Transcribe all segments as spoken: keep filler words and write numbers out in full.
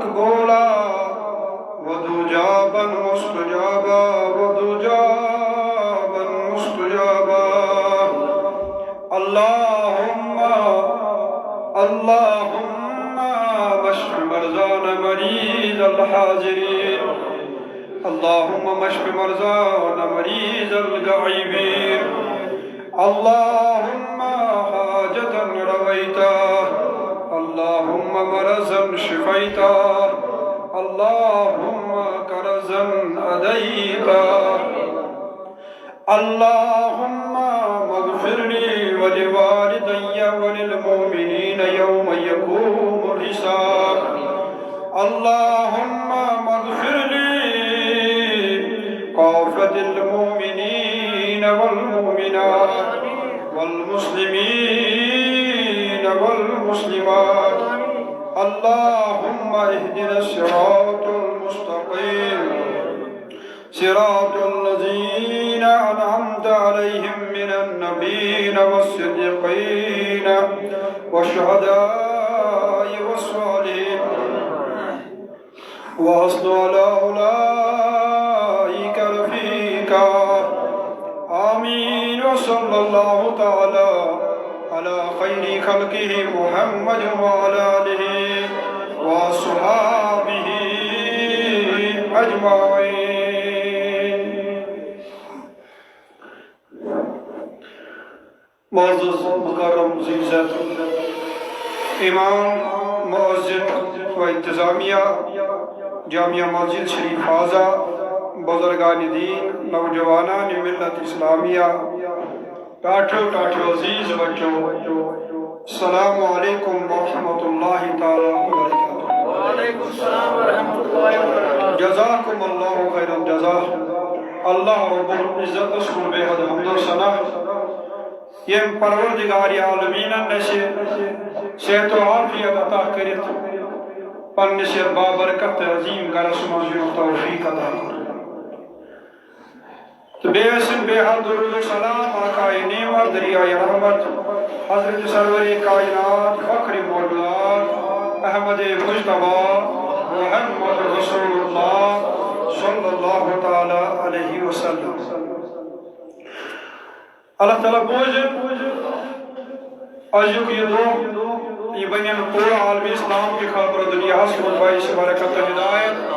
مقبولا ودوجابا مستجابا ودوجابا مستجابا. اللهم، اللهم اشف مرضانا مريض الحاضرين. اللهم اشف مرضانا مريض الغائبين. اللهم حاجة رويتها، اللهم مرضا شفيتها، اللهم كرزا أديتها. اللهم اغفر لي ولوالدي وللمؤمنين يوم يقوم الحساب. اللهم اغفر لي كافة المؤمنين والمؤمنات والمسلمين والمسلمات. اللهم اهدنا الصراط المستقيم، صراط الذين أنعمت عليهم من النبيين والصديقين والشهداء والصالحين وحسن على أولئك رفيقا. آمين. وصلى الله تعالى على خير خلقه محمد وعلى آله وأصحابه أجمعين. معزز مکرم عزیز، امام، مؤذن و انتظامیہ جامع مسجد شریف حاضہ، بزرگان دین، نوجوانان ملت اسلامیہ، ٹاٹھو ٹاٹھو عزیز بچو، السلام علیکم ورحمۃ اللہ تعالی وبرکاتہ۔ وعلیکم السلام ورحمۃ اللہ وبرکاتہ۔ جزاکم اللہ خیر الجزا۔ اللہ رب العزت سُنٛد بے حد حمد و ثنا، یم پروردگار عالمینن اسہِ صحت و عافیت عطا کٔرِتھ پننِس یتھ بابرکت تہٕ عظیم گرس منٛز یُن توفیق عطا کوٚر۔ تہٕ بیٚیہِ ٲسِن بے حد درود و سلام آقائے نعمت، دریائے رحمت، حضرت سرور کائنات، فخر موجودات، احمد مجتبی، محمد رسول اللہ صلی اللہ تعالی علیہ وسلم۔ اللہ تعالیٰ بوزِ أزیُک یہِ دۄہ، یہِ بنن پوٗرٕ عالم اسلام کہِ خٲطرٕ دُنیاہَس منٛز باعث برکت تہٕ ہدایت،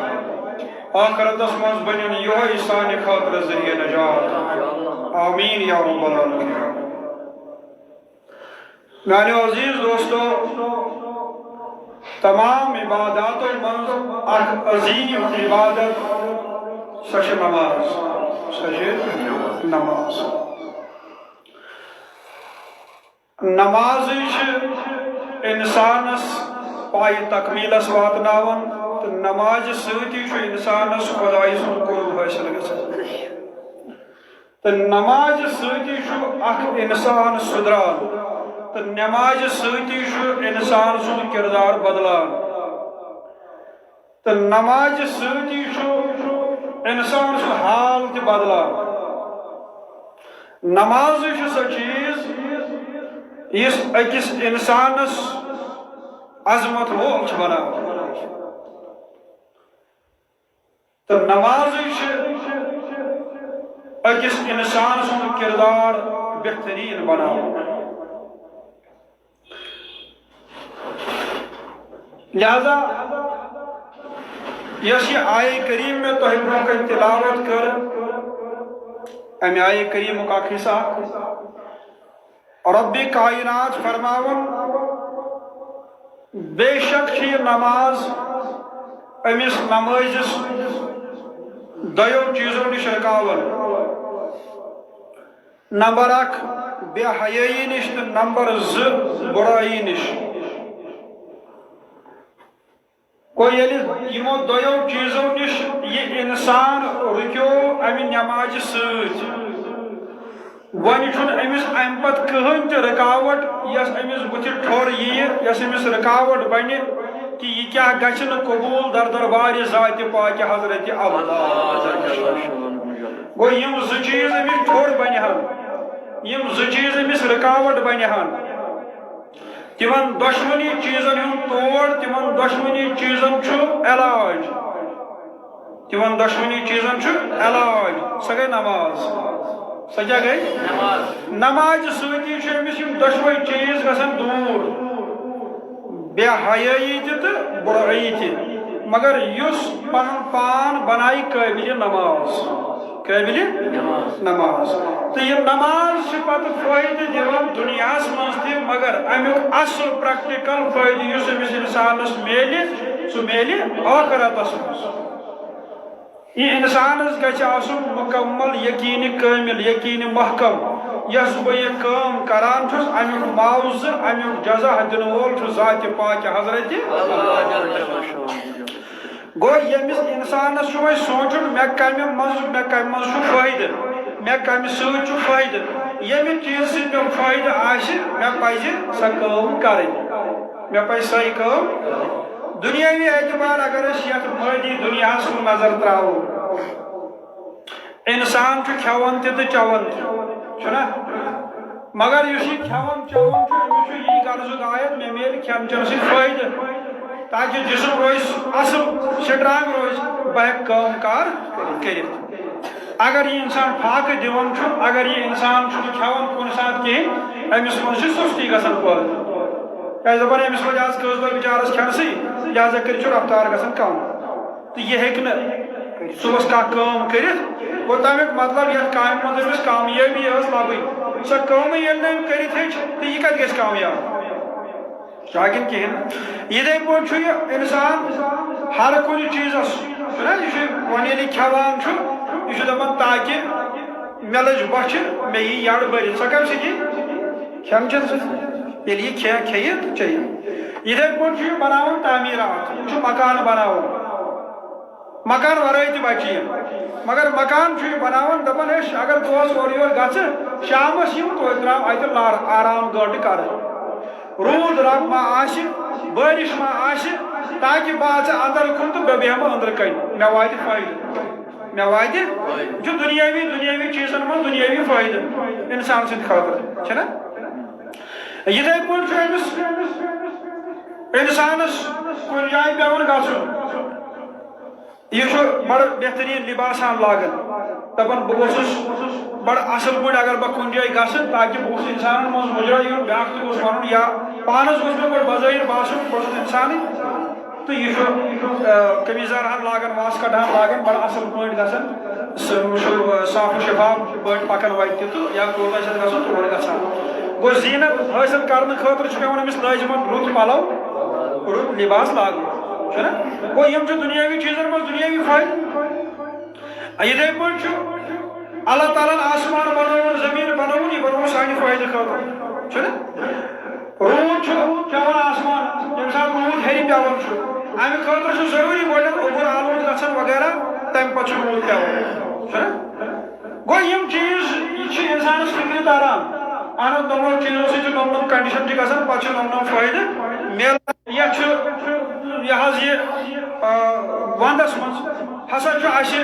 آخرتس منٛز بنن یِہوٚے سانہِ خٲطرٕ ذٔریعہٕ نجات۔ آمین یا رب العالمین۔ میانیو عزیز دوستو، تمام عباداتو منٛز اکھ عظیم عبادت، سۄ چھِ نماز۔ سۄ چھِ نماز۔ نمازٕے چھِ اِنسانَس پایہِ تکمیٖلَس واتناوان، تہٕ نمازِ سۭتی چھُ اِنسانَس خۄدایہِ سُنٛد قُرب حٲصِل گژھان۔ تہٕ نمازِ سۭتی چھُ اکھ اِنسان سُدران، تہٕ نمازِ سۭتی چھُ اِنسان سُنٛد کِردار بدلان۔ تہٕ نمازِ سۭتی چھُ اِنسان سُنٛد حال تہِ بدلان۔ نمازٕے چھُ سۄ چیٖز یُس أکِس اِنسانَس عظمت وول چھُ بناوان۔ تہٕ نمازٕے چھِ أکِس اِنسان سُنٛد کِردار بہتریٖن بناوان۔ لہذا یۄس یہِ آیہِ کریم مےٚ تۄہہِ برونٛہہ کنہِ تلاوت کٔر، امہِ آیہِ کریمُک اکھ حصہٕ اکھ، رب کائنات فرماوان، بے شک چھِ یہِ نماز أمِس نمٲزِس دۄیو چیٖزو نِش رُکاوان۔ نمبر اکھ، بے حیٲیی نِش، تہٕ نمبر زٕ، بُرٲیی نِش۔ گوٚو، ییٚلہِ یِمو دۄیو چیٖزو نِش یہِ اِنسان رُکیو اَمہِ نٮ۪مازِ سۭتۍ، وۄنۍ چھُنہٕ أمِس اَمہِ پتہٕ کٕہٕنۍ تہِ رُکاوٹ، یۄس أمِس بُتھِ ٹھوٚر یِیہِ، یۄس أمِس رُکاوٹ بَنہِ، کہِ یہِ کیٛاہ گژھِ نہٕ قبوٗل در دربارِ ذاتِ پاکِ حضرت اللہ۔ گوٚو، یِم زٕ چیٖز أمِس ٹھوٚر بَنہِ ہن، یِم زٕ چیٖز أمِس رُکاوٹ بَنہِ ہن۔ تِمن دۄشوٕنی چیٖزن ہُنٛد تور، تِمن دۄشوٕنی چیٖزن چھُ علاج۔ تِمن دۄشوٕنی چیٖزن چھُ علاج۔ سۄ گٔے نماز۔ سۄ کیٛاہ گٔے؟ نماز۔ نمازِ سۭتی چھُ أمِس یِم دۄشوے چیٖز گژھان دوٗر۔ بے حیٲیی تہِ تہٕ بُرٲیی تہِ۔ مگر یُس پنُن پان بنایہِ قٲبلِ نماز، قٲبلِ نماز۔ تہٕ یہِ نماز چھِ پتہٕ فٲیدٕ دِوان دُنیاہَس منٛز تہِ، مگر اَمیُک اَصٕل پریکٹیکل فٲیدٕ یُس أمِس اِنسانَس میلہِ، سُہ میلہِ ٲخرتَس منٛز۔ یہِ اِنسانَس گژھِ آسُن مُکمل یقیٖنہِ کٲمِل، یقیٖنہِ محکم، یۄس بہٕ یہِ کٲم کران چھُس، اَمیُک معاوضہٕ، اَمیُک جزا دِنہٕ وول چھُ ذاتِ پاکہِ حضرتِ۔ گوٚو، ییٚمِس اِنسانَس چھُ وۄنۍ سونٛچُن، مےٚ کَمہِ منٛز، مےٚ کَمہِ منٛز چھُ فٲیدٕ، مےٚ کَمہِ سۭتۍ چھُ فٲیدٕ، ییٚمہِ چیٖزٕ سۭتۍ مےٚ فٲیدٕ آسہِ، مےٚ پَزِ سۄ کٲم کَرٕنۍ، مےٚ پَزِ سۄے کٲم۔ دُنیاوی اعتبار اگر أسۍ یَتھ مٲدی دُنیاہَس کُن نظر ترٛاوو، اِنسان چھُ کھٮ۪وان تہِ تہٕ چٮ۪وان تہِ، چھُنہ؟ مگر یُس یہِ کھٮ۪وان چٮ۪وان چھُ، أمِس چھُ یی غرضُک آیت، مےٚ میلہِ کھٮ۪ن چٮ۪ن سۭتۍ فٲیدٕ، تاکہِ جسم روزِ اَصٕل، سٹرانگ روزِ، بہٕ ہٮ۪کہٕ کٲم کار کٔرِتھ۔ اگر یہِ اِنسان فاقہٕ دِوان چھُ، اگر یہِ اِنسان چھُنہٕ کھٮ۪وان کُنہِ ساتہٕ کِہیٖنۍ، أمِس منٛز چھِ سُستی گژھان پٲدٕ۔ کیٛازِ دَپان، أمِس لٔج آز کٔژ دۄہ بِچارَس کھٮ۪نسٕے، لہذا کٔرِتھ چھُ رفتار گژھان کَم۔ تہٕ یہِ ہیٚکہِ نہٕ صُبحَس کانٛہہ کٲم کٔرِتھ۔ گوٚو، تَمیُک مطلب، یَتھ کامہِ منٛز أمِس کامیٲبی ٲس لَبٕنۍ، سۄ کٲمٕے ییٚلہِ نہٕ أمۍ کٔرِتھ ہیٚچھ، تہٕ یہِ کَتہِ گژھِ کامیاب؟ چھا کِنہٕ کِہیٖنۍ نہٕ؟ یِتھَے پٲٹھۍ چھُ یہِ اِنسان ہر کُنہِ چیٖزَس، چھُنہ، یہِ چھُ وۄنۍ ییٚلہِ یہِ کھٮ۪وان چھُ، یہِ چھُ دَپان، تاکہِ مےٚ لٔج بۄچھِ، مےٚ یی یَڈ بٔرِتھ۔ سۄ کَمہِ سۭتۍ یی؟ کھٮ۪ن چٮ۪ن سۭتۍ۔ ییٚلہِ یہِ کھے-، کھیٚیہِ تہٕ چیٚیہِ۔ یِتھَے پٲٹھۍ چھُ یہِ بَناوان تعمیٖرات، یہِ چھُ مکان بَناوان۔ مکان وَرٲے تہِ بَچہِ یہِ۔ مگر مکان چھُ یہِ بَناوان، دَپان، أسۍ اگر دۄہَس اورٕ یورٕ گژھٕ، شامَس یِمہٕ توتہِ درٛاو اَتہِ لَر، آرام گٲنٛٹہٕ کَرٕ۔ روٗد رب ما آسہِ، بٲرِش ما آسہِ، تاکہِ بہٕ اژٕ اندر کُن تہٕ بہٕ بیٚہمہٕ أنٛدرٕ کنہِ، مےٚ واتہِ فٲیدٕ۔ مےٚ واتہِ، یہِ چھُ دُنیٲوی، دُنیٲوی چیٖزن منٛز دُنیٲوی فٲیدٕ انسان سٕنٛدِ خٲطرٕ، چھُنہ؟ یِتھے پٲٹھۍ چھُ أمِس انسانس کُنہِ جایہِ پٮ۪وان گژھُن۔ یہِ چھُ بڑٕ بہتریٖن لباس ہن لاگان۔ دپان، بہٕ گوٚژھُس بڑٕ اصل پٲٹھۍ، اگر بہٕ کُنہِ جایہِ گژھٕ، تاکہِ بہٕ گوٚژھ انسانن منٛز مُجرا یُن، بیٛاکھ تہِ گوٚژھ ونُن، یا پانس گوٚژھ مےٚ گۄڈٕ بظٲہر باسُن، بہٕ چھُس انسانٕے۔ تہٕ یہِ چھُ، آ، قمیٖض یزار ہن لاگان، واسکٹ ہن لاگان، بڑٕ اصل پٲٹھۍ گژھان، سُہ چھُ، آ، صاف و شفاف پٲٹھۍ پکان وتہِ تہِ، تہٕ یا کوٚت آسہِ اَسہِ گژھُن، تور گژھان۔ گوٚو، زیٖنت حٲصِل کرنہٕ خٲطرٕ چھُ پٮ۪وان أمِس لٲزمن رُت پلو، رُت لباس لاگُن، چھُنہ؟ گوٚو، یِم چھِ دُنیٲوی چیٖزن منٛز دُنیٲوی فٲیدٕ۔ یِتھے پٲٹھۍ چھُ اللہ تعالیٰ ہن آسمان بنووُن، زٔمیٖن بنووُن، یہِ بنووُن سانہِ فٲیدٕ خٲطرٕ، چھُنہ؟ روٗد چھُ پٮ۪وان آسمان، ییٚمہِ ساتہٕ روٗد ہیٚرِ پٮ۪وان چھُ، اَمہِ خٲطرٕ چھُ ضروٗری گۄڈٕنٮ۪تھ اوٚبُر آلوٗد گژھان وغیرہ، تَمہِ پتہٕ چھُ روٗد پٮ۪وان، چھُنہ؟ گوٚو، یِم چیٖز، یہِ چھِ اِنسانَس فِکرِ تَران۔ اَہن حظ، نوٚم نوٚم چیٖزو سۭتۍ چھِ نوٚم نوٚم condition چھِ گژھان، پَتہٕ چھِ نوٚم نوٚم فٲیدٕ میلان۔ یَتھ چھُ، یہِ حظ یہِ، آ، وَندَس منٛز ہسا چھُ اَسہِ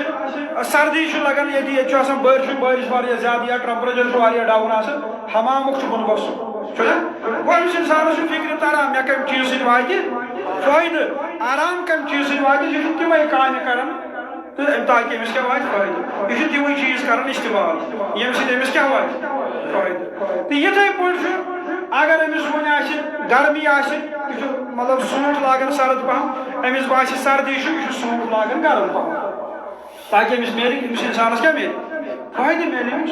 سردی چھُ لَگان ییٚتہِ، ییٚتہِ چھُ آسان بٲرِش، بٲرِش واریاہ زیادٕ یا temperature چھُ واریاہ down آسان، حمامُک چھُ بۄن وَسُن، چھُنہ؟ گوٚو، أمِس اِنسانَس چھُ فِکرِ تَران، مےٚ کَمہِ چیٖزٕ سۭتۍ واتہِ فٲیدٕ، آرام کَمہِ چیٖزٕ سۭتۍ واتہِ، یہِ چھُ تِمَے کامہِ کَران۔ تہٕ تاکہِ أمِس کیٛاہ واتہِ فٲیدٕ۔ یہِ چھُ تِمَے چیٖز کران استعمال، ییٚمہِ سۭتۍ أمِس کیٛاہ واتہِ فٲیدٕ۔ تہٕ یِتھَے پٲٹھۍ چھُ، اگر أمِس وۄنۍ آسہِ گرمی آسہِ، یہِ چھُ مطلب suit لاگان سرد پہم، أمِس باسہِ سردی چھُ، یہِ چھُ suit لاگان گرم پہم، تاکہِ أمِس میلہِ، أمِس اِنسانَس کیٛاہ میلہِ؟ فٲیدٕ میلہِ أمِس۔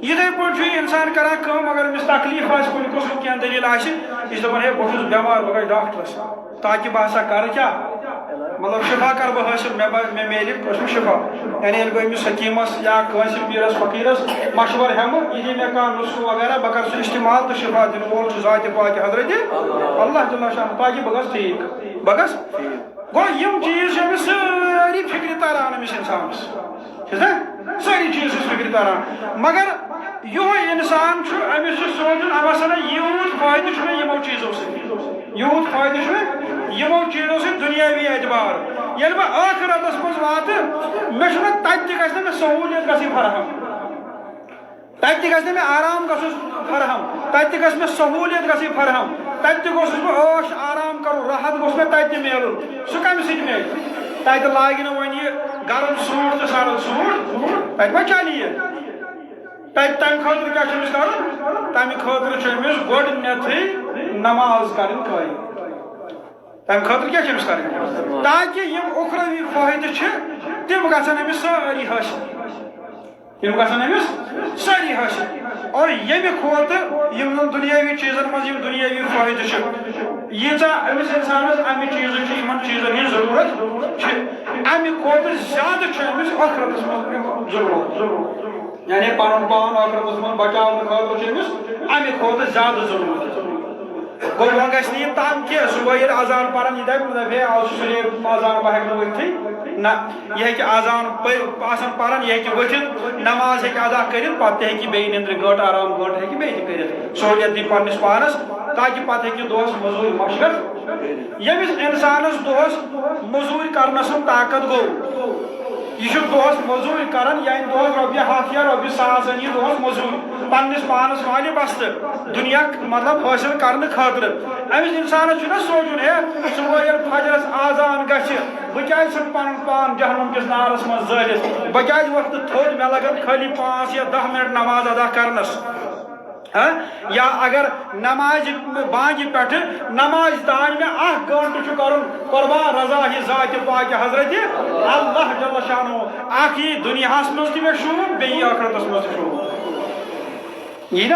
یِتھَے پٲٹھۍ چھُ یہِ اِنسان کران کٲم، اگر أمِس تکلیٖف آسہِ کُنہِ قٕسمُک، کینٛہہ دٔلیٖل آسہِ، یہِ چھُ دَپان، ہے، بہٕ چھُس بٮ۪مار، بہٕ گژھٕ ڈاکٹرَس۔ تاکہِ بہٕ ہسا کرٕ کیٛاہ؟ مطلب، شفا کرٕ بہٕ حٲصِل، مےٚ بہ-، مےٚ میلہِ قٕسم شفا۔ یعنی ییٚلہِ بہٕ أمِس حکیٖمس یا کٲنٛسہِ پیٖرس فقیٖرس مشورٕ ہٮ۪مہٕ، یہِ دِیہِ مےٚ کانٛہہ نُسخہٕ وغیرہ، بہٕ کرٕ سُہ استعمال تہٕ شفا دِنہٕ وول چھُ ذاتِ پاکہِ حضرتِ اللہ جل شانہ، تاکہِ بہٕ گژھٕ ٹھیٖک، بہٕ گژھٕ۔ گوٚو، یِم چیٖز چھِ أمِس سٲری فِکرِ تران أمِس اِنسانس۔ چھِ نا؟ سٲری چیٖز چھِ فِکرِ تران۔ مگر یِہوٚے اِنسان چھُ، أمِس چھُ سونٛچُن، اَما سا نہ یوٗت فٲیدٕ چھُ مےٚ یِمو چیٖزو سۭتۍ۔ یوٗت فٲیدٕ چھُ مےٚ یِمو چیٖزو سۭتۍ دُنیاوی اعتبار۔ ییٚلہِ بہٕ ٲخرتس منٛز واتہٕ، مےٚ چھُنہ تَتہِ تہِ گژھِ نہٕ مےٚ سہوٗلیت گژھٕنۍ فراہم۔ تَتہِ تہِ گژھِ نہٕ مےٚ آرام گژھُن فراہم، تَتہِ تہِ گژھِ مےٚ سہوٗلیت گژھٕنۍ فراہم، تَتہِ تہِ گوٚژھُس بہٕ عٲش آرام کَرُن، راحت گوٚژھ مےٚ تَتہِ تہِ میلُن۔ سُہ کَمہِ سۭتۍ میلہِ؟ تَتہِ لاگہِ نہٕ وۄنۍ یہِ گرم سوٗٹ تہٕ سرد سوٗٹ، تَتہِ ما چَلہِ یہِ؟ تَتہِ تَمہِ خٲطرٕ کیٛاہ چھُ أمِس کَرُن؟ تَمہِ خٲطرٕ چھُ أمِس گۄڈٕنٮ۪تھٕے نماز کَرٕنۍ قٲیِم۔ تَمہِ خٲطرٕ کیٛاہ چھِ أمِس کَرٕنۍ؟ تاکہِ یِم اُخروی فٲیدٕ چھِ، تِم گژھن أمِس سٲری حٲصِل۔ تِم گژھن أمِس سٲری حٲصِل۔ اور ییٚمہِ کھۄتہٕ یِم زَن دُنیٲوی چیٖزَن منٛز یِم دُنیٲوی فٲیدٕ چھِ، ییٖژاہ أمِس اِنسانَس اَمہِ چیٖزٕچ چھِ، یِمَن چیٖزَن ہِنٛز ضروٗرت چھِ، اَمہِ کھۄتہٕ زیادٕ چھُ أمِس ٲخرَتَس منٛز ضروٗرت۔ یعنی پَنُن پان ٲخرَتَس منٛز بچاونہٕ خٲطرٕ چھُ أمِس اَمہِ کھۄتہٕ زیادٕ ضروٗرت۔ گوٚو، وۄنۍ گژھِ نہٕ یہِ تنگ کینٛہہ، صُبحٲے ییٚلہِ اذان پران، یہِ دپہِ، نہ، ہے، آز چھُ سُلے اذان، بہٕ ہٮ۪کہٕ نہٕ ؤتھٕے۔ نہ، یہِ ہیٚکہِ اذان پٔرِتھ، آسان پران، یہِ ہیٚکہِ ؤتھِتھ، نماز ہیٚکہِ ادا کٔرِتھ، پتہٕ تہِ ہیٚکہِ بیٚیہِ نیٚنٛدرِ گٲنٛٹہٕ آرام گٲنٛٹہٕ ہیٚکہِ بیٚیہِ تہِ کٔرِتھ، سہوٗلیت دی پننِس پانس، تاکہِ پتہٕ ہیٚکہِ دۄہس مٔزوٗرۍ مشقت۔ ییٚمِس انسانس دۄہس مٔزوٗرۍ کرنس منٛز طاقت گوٚو، یہِ چھُ دۄہس مٔزوٗرۍ کران، یعنی دۄہس رۄپیہِ ہتھ یا رۄپیہِ ساس انہِ یہِ دۄہس مٔزوٗرۍ، پننِس پانس والہِ بستہٕ، دُنیا مطلب حٲصِل کرنہٕ خٲطرٕ۔ أمِس انسانس چھُنہ سونٛچُن، ہے، صُبحٲے ییٚلہِ فجرس آزان گژھِ، بہٕ کیازِ ژھٕنہٕ پنُن پان جہنم کِس نارس منٛز زٲلِتھ؟ بہٕ کیازِ وۄتھٕ تھوٚد؟ مےٚ لگن خٲلی پانٛژھ یا دَہ منٹ نماز ادا کرنس۔ ہاں؟ یا اگر نمازِ بانگہِ پٮ۪ٹھٕ نمازِ تام مےٚ اکھ گٲنٹہٕ چھُ کرُن قربان رضا ہی ذاتِ پاکِ حضرتِ اللہ جل شانہ، اکھ یی دُنیاہس منٛز تہِ مےٚ شوٗب، بیٚیہِ یی ٲخرتس منٛز تہِ شوٗب۔ یی نا؟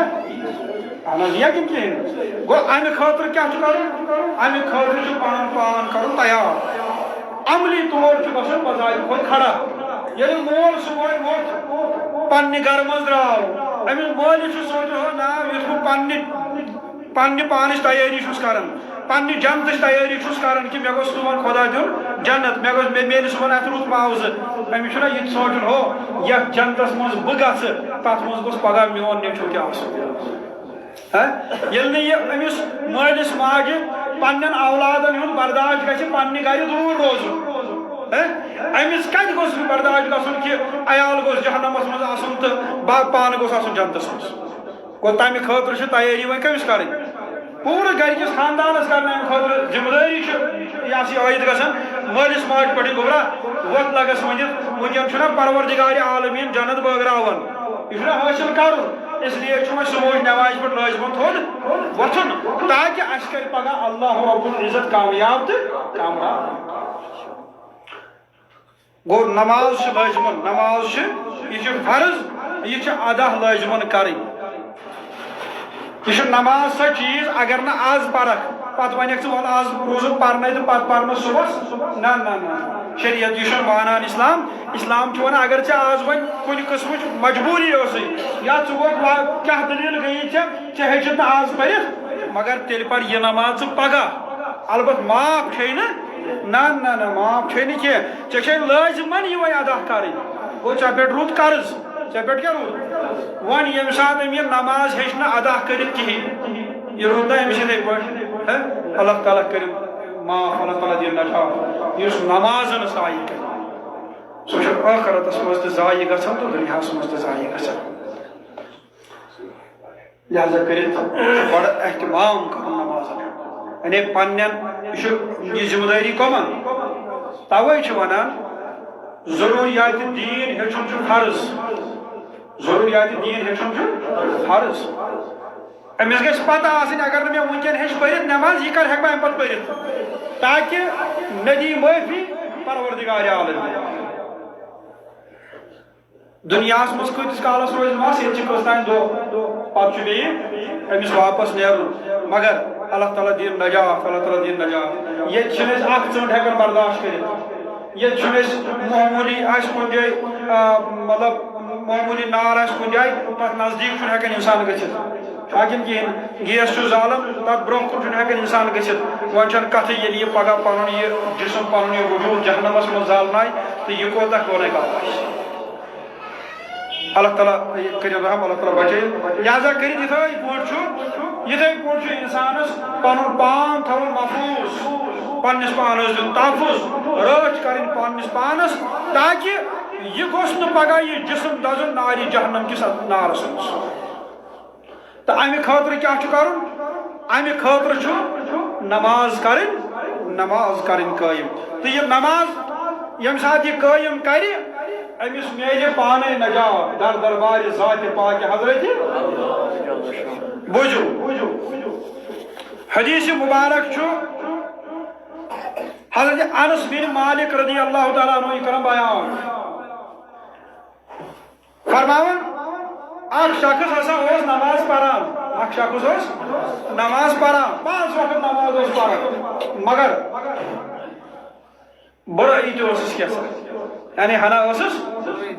اہن حظ، یی کِنہٕ کِہیٖنۍ؟ گوٚو، امہِ خٲطرٕ کیٛاہ چھُ کرُن؟ امہِ خٲطرٕ چھُ پنُن پان کرُن تیار۔ عملی طور چھُ گژھُن بذات خود کھڑا۔ ییٚلہِ مول صُبحٲے ووٚتھ، پننہِ گرٕ منٛز درٛاو، أمِس مٲلِس چھُ سونٛچُن، ہو نا، یُتھ بہٕ پننہِ، پننہِ پانٕچ تیٲری چھُس کران، پننہِ جنتٕچ تیٲری چھُس کران کہِ مےٚ گوٚژھ صُبحن خۄدا دیُن جنت، مےٚ گوٚژھ، مےٚ میلہِ صُبحن اتھ رُت معاوضہٕ۔ أمِس چھُنہ یہِ تہِ سونٛچُن، ہو، یتھ جنتس منٛز بہٕ گژھٕ، تتھ منٛز گوٚژھ پگاہ میون نیٚچُو تہِ آسُن۔ ہہ؟ ییٚلہِ نہٕ یہِ أمِس مٲلِس ماجہِ پننٮ۪ن اولادن ہُنٛد برداش گژھِ پننہِ گرِ دوٗر روزُن، ہہ؟ أمِس کتہِ گوٚژھ یہِ برداش گژھُن کہِ عیال گوٚژھ جہنمس منٛز آسُن تہٕ با-، پانہٕ گوٚژھ آسُن جنتس منٛز؟ گوٚو، تمہِ خٲطرٕ چھِ تیٲری وۄنۍ کٔمِس کرٕنۍ؟ پوٗرٕ گرِکِس خاندانس کرنہٕ امہِ خٲطرٕ ذمہٕ دٲری چھِ یہِ ہسا یہِ عٲید گژھان مٲلِس ماجہِ پٮ۪ٹھ۔ گوٚبرا، وۄتھ لگس ؤنِتھ، وٕنکٮ۪ن چھُنہ پروردگار عالمین جنت بٲگراوان، یہِ چھُنہ حٲصِل کرُن۔ اس لیے چھُ وۄنۍ صبحٕچ نمازِ پٮ۪ٹھ لٲزمن تھوٚد وۄتھُن، تاکہِ اسہِ کرِ پگاہ اللہ رب العزت کامیاب تہٕ کامران۔ گوٚو، نماز چھِ لٲزمن، نماز چھِ، یہِ چھِ فرض، یہِ چھِ ادا لٲزمن کرٕنۍ۔ یہِ چھُ نماز سۄ چیٖز، اگر نہٕ از پرکھ، پتہٕ ونکھ ژٕ، وَلہٕ از روٗزُکھ پرنے تہٕ پتہٕ پرنہٕ صُبحس۔ نہ، نہ، نہ، نہ۔ شریعت یہِ چھُنہٕ مانان اسلام۔ اسلام چھُ ونان، اگر ژےٚ از وۄنۍ کُنہِ قٕسمٕچ مجبوٗری ٲسٕے، یا ژٕ گوٚو وا-، کیٛاہ دٔلیٖل گٔیی ژےٚ، ژےٚ ہیٚچھِتھ نہٕ از پٔرِتھ، مگر تیٚلہِ پَر یہِ نماز ژٕ پگاہ۔ البتہ معاف چھے نہٕ، نہ، نہ، نہ، معاف چھے نہٕ کینٛہہ۔ ژےٚ چھے لٲزمن یہِ وۄنۍ ادا کرٕنۍ۔ گوٚو، ژےٚ پٮ۪ٹھ روٗد قرض۔ ژےٚ پٮ۪ٹھ کیٛاہ روٗد؟ وۄنۍ ییٚمہِ ساتہٕ أمۍ یہِ نماز ہیٚچھ نہٕ ادا کٔرِتھ کِہیٖنۍ، یہِ روٗد نہ أمِس یِتھَے پٲٹھۍ؟ ہے، اللہ تعالیٰ کٔرِن معاف، اللہ تعالیٰ دِیِن نجات۔ یُس نمازن ضایع کرِ، سُہ چھُ ٲخرتس منٛز تہِ ضایع گژھان تہٕ دُنیاہس منٛز تہِ ضایع گژھان۔ لہذا کٔرِتھ چھُ بڑٕ اہتمام کرُن نمازن۔ یعنی پننٮ۪ن، یہِ چھُ، یہِ ذمہٕ دٲری کۄمن؟ توے چھِ ونان، ضروریات دین ہیٚچھُن چھُ فرض۔ ضروریات دین ہیٚچھُن چھُ فرض۔ أمِس گژھِ پتہ آسٕنۍ، اگر نہٕ مےٚ وٕنکٮ۪ن ہیٚچھ پٔرِتھ نماز، یہِ کر ہٮ۪کہٕ بہٕ امہِ پتہٕ پٔرِتھ؟ تاکہِ مےٚ دِیہِ معٲفی پروردگار عالمین۔ دُنیاہَس منٛز کۭتِس کالَس روزِ مَس؟ ییٚتہِ چھِ کٔژتام دۄہ، پَتہٕ چھُ بیٚیہِ أمِس واپَس نیرُن۔ مگر اللہ تعالیٰ دِیِن نجات، اللہ تعالیٰ دِیِن نجات۔ ییٚتہِ چھِنہٕ أسۍ اَکھ ژٔنٛڈ ہٮ۪کان برداشت کٔرِتھ۔ ییٚتہِ چھُنہٕ أسۍ معموٗلی آسہِ کُنہِ جایہِ، آ، مطلب، معموٗلی نار آسہِ کُنہِ جایہِ، تَتھ نزدیٖک چھُنہٕ ہٮ۪کان اِنسان گٔژھِتھ۔ چھا کِنہٕ کِہیٖنۍ؟ گیس چھُ زالان، تَتھ برٛونٛہہ کُن چھُنہٕ ہٮ۪کان اِنسان گٔژھِتھ۔ وۄنۍ چھَنہٕ کَتھٕے، ییٚلہِ یہِ پَگاہ پَنُن یہِ جِسم، پَنُن یہِ وجوٗد جہنمَس منٛز زالنایہِ، تہٕ یہِ کوتاہ گۄنہگار آسہِ۔ اللہ تعالیٰ کٔرِن رحم، اللہ تعالیٰ بچٲیِن۔ لہذا کٔرِتھ یِتھَے پٲٹھۍ چھُ، یِتھَے پٲٹھۍ چھُ اِنسانَس پَنُن پان تھاوُن محفوٗظ، پنٛنِس پانَس دیُن تحفظ، رٲچھ کَرٕنۍ پنٛنِس پانَس، تاکہِ یہِ گوٚژھ نہٕ پگاہ یہِ جسم دزُن نارِ جہنم کِس نارس منٛز۔ تہٕ امہِ خٲطرٕ کیٛاہ چھُ کرُن؟ امہِ خٲطرٕ چھُ نماز کرٕنۍ، نماز کرٕنۍ قٲیِم۔ تہٕ یہِ نماز ییٚمہِ ساتہٕ یہِ قٲیِم کرِ، أمِس میلہِ پانے نجات در دربارِ ذاتِ پاکِ حضرتِ۔ بوٗزِو، حدیث مبارک چھُ حضرت انس بن مالک رضی اللہ تعالیٰ عنہ یہِ کران بیان۔ فرماوان، اکھ شخص ہسا اوس نماز پران، اکھ شخص اوس نماز پران، پانٛژھ وقت نماز اوس پران، مگر برٲیی تہِ اوسُس کینٛژھا، یعنی ہنا ٲسٕس،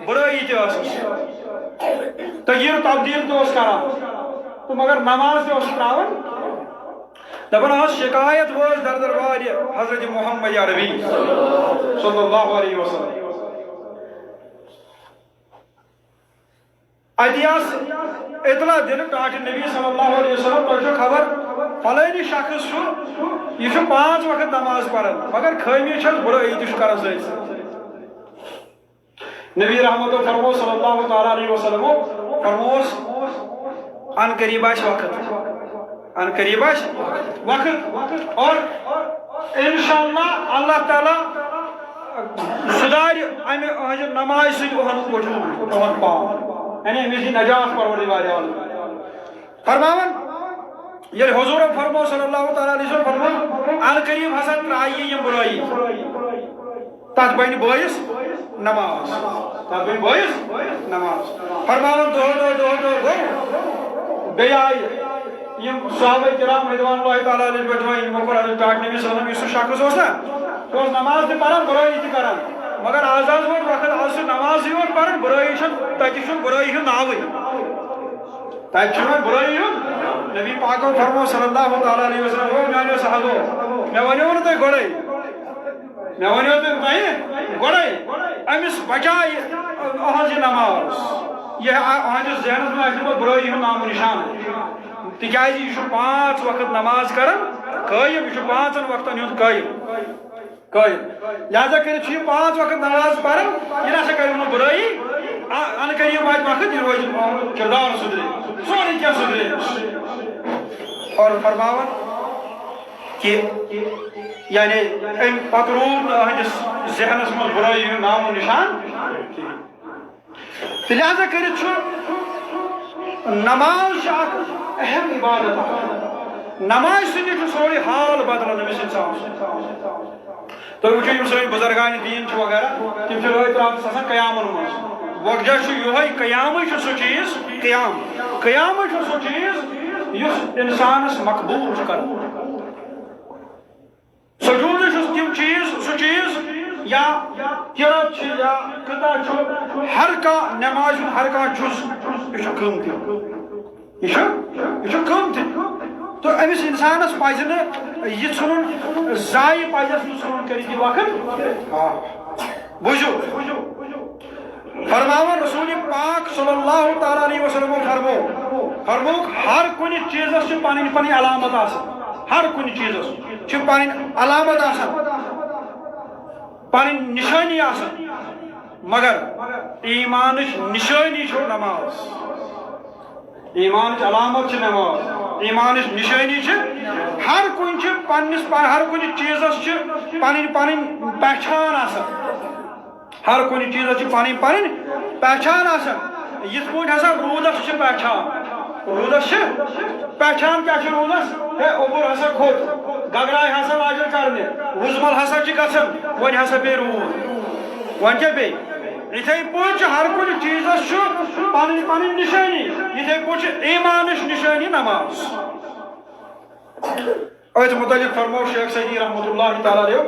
برٲیی تہِ ٲسٕس، تغییر تبدیل تہِ اوس کران، تہٕ مگر نماز تہِ اوس تراوان۔ دپان ٲس، شکایت وٲژ در دربارِ حضرت محمد عربی صلی اللہ علیہ وسلم۔ اَتہِ آس اطلاع دِنہٕ ٹاٹھہِ نبی صلی اللہ علیہ وسلم، تۄہہِ چھو خبر، فلٲنی شخص چھُ، یہِ چھُ پانٛژھ وقت نماز پران، مگر خٲمی چھس، برٲیی تہِ چھُ کران سۭتۍ سۭتۍ۔ نبی رحمتو فرمو صلی اللہ تعالیٰ علیہ وسلمو فرموس، ان قریب آسہِ وقت، ان قریب آسہِ وقت، اور انشاءاللہ اللہ تعالیٰ سُدھارِ امہِ أہنٛزِ نمازِ سۭتۍ اُہُنٛد وجوٗد، اُہُنٛد پان۔ یعنی أمِس دِ نجات پروردگار عالم۔ فرماوان، ییٚلہِ حضوٗرن فرموو صلی اللہ تعالیٰ علیہ وسلم فرموو، ان قریب ہسا ترٛایہِ یِم بُرٲیی۔ تتھ بنہِ بٲیِس نماز۔ تتھ بنہِ بٲیِس نماز۔ فرماوان دۄہ دۄہ دۄہ دۄہ گوٚو۔ بیٚیہِ آیہِ یِم صحابہ کرام رضوان اللہ تعالیٰ علیہ اجمعین، یِمو کوٚر حضرت ٹاٹھۍ نبی صلی اللہ علیہ وسلم، یُس سُہ شخص اوس نا، سُہ اوس نماز تہِ پران، برٲیی تہِ کران، مگر آز حظ ووت وقت، آز چھُ نمازٕے یوت پران، برٲیی چھَنہٕ، تَتہِ چھُنہٕ برٲیی ہُنٛد ناوٕے۔ تَتہِ چھُنہٕ وۄنۍ برٲیی ہُنٛد۔ نبی پاکو فرموو صلی اللہ تعالیٰ علیہ وسلم، "او میٛانیو صحابو، مےٚ وَنیووُ نہٕ تۄہہِ گۄڈَے؟" مےٚ ؤنِو تُہۍ، تۄہہِ گۄڈَے أمِس بچایہِ أہٕنٛز یہِ نماز۔ یہِ آ-، أہٕنٛدِس ذہنَس منٛز آسہِ نہٕ پَتہٕ بُرٲیی ہُنٛد نام و نِشان۔ تِکیٛازِ یہِ چھُ پانٛژھ وقت نماز کران قٲیِم، یہِ چھُ پانٛژَن وقتَن ہُنٛد قٲیِم۔ قٲیِم۔ لہذا کٔرِتھ چھُ یہِ پانٛژھ وقت نماز پران، یہِ نہ سا کرِ نہٕ بُرٲیی۔ آ-، اَنہٕ قریٖب واتہِ وقت، یہِ روزِ، کِردار سُدھرِ، سورُے کینٛہہ سُدھرِ أمِس۔ اور فرماوان، کہ یعنی أمۍ پتہٕ روٗد نہٕ أہٕنٛدِس ذہنس منٛز بُرٲیی ہُنٛد نام و نِشان کِہیٖنۍ۔ تہٕ لہذا کٔرِتھ چھُ نماز چھِ اکھ اہم عبادت اکھ۔ نمازِ سۭتی چھُ سورُے حال بدلان أمِس اِنسان سُنٛد۔ تُہۍ وٕچھِو، یِم سٲنۍ بُزرگانِ دیٖن چھِ وغیرہ، تِم چھِ رٲتۍ راتَس آسان قیامَن منٛز۔ وۄنۍ چھُ یِہوٚے قیامٕے چھُ سُہ چیٖز، قیام، قیامٕے چھُ سُہ چیٖز یُس اِنسانَس مقبوٗل چھُ کران۔ سجوٗدٕے چھُ تِم چیٖز، سُہ چیٖز یا قرات چھِ یا قطع چھُ، ہر کانٛہہ نمازِ ہُنٛد ہر کانٛہہ جُز، یہِ چھُ قۭمتی۔ یہِ چھُ، یہِ چھُ قۭمتی۔ تہٕ أمِس اِنسانَس پَزِ نہٕ یہِ ژھٕنُن، ضایع پَزٮ۪س نہٕ ژھٕنُن کٔرِتھ یہِ وقت۔ آ۔ بوٗزِو، فرماوان رسول پاک صلی اللہ تعالیٰ علیہ وسلم فرمو، فرمووُکھ، ہر کُنہِ چیٖزَس چھِ پَنٕنۍ پَنٕنۍ علامت آسان۔ ہر کُنہِ چیٖزَس چھِ پَنٕنۍ علامت آسان، پَنٕنۍ نِشٲنی آسان۔ مگر ایٖمانٕچ نِشٲنی چھو نماز۔ ایٖمانٕچ علامت چھِ نماز، ایٖمانٕچ نِشٲنی چھِ، ہر کُنہِ چھِ پننِس پا-، ہر کُنہِ چیٖزس چھِ پنٕنۍ پنٕنۍ پہچان آسان۔ ہر کُنہِ چیٖزس چھِ پنٕنۍ پنٕنۍ پہچان آسان۔ یِتھ پٲٹھۍ ہسا روٗدس چھِ پہچان، روٗدس چھِ پہچان کیٛاہ چھِ روٗدس؟ ہے، اوٚبُر ہسا کھوٚت، گگراے ہسا لاجن کرنہِ، وُزمل ہسا چھِ گژھان، وۄنۍ ہسا پیٚیہِ روٗد۔ وۄنۍ کیٛاہ پیٚیہِ؟ یِتھے پٲٹھۍ چھُ ہر کُنہِ چیٖزس چھُ پنٕنۍ پنٕنۍ نِشٲنی، یِتھے پٲٹھۍ چھُ ایٖمانٕچ نِشٲنی نماز۔ أتھۍ مُتعلِق فرموو شیخ سعدی رحمتہ اللہ تعالیٰ علیہ،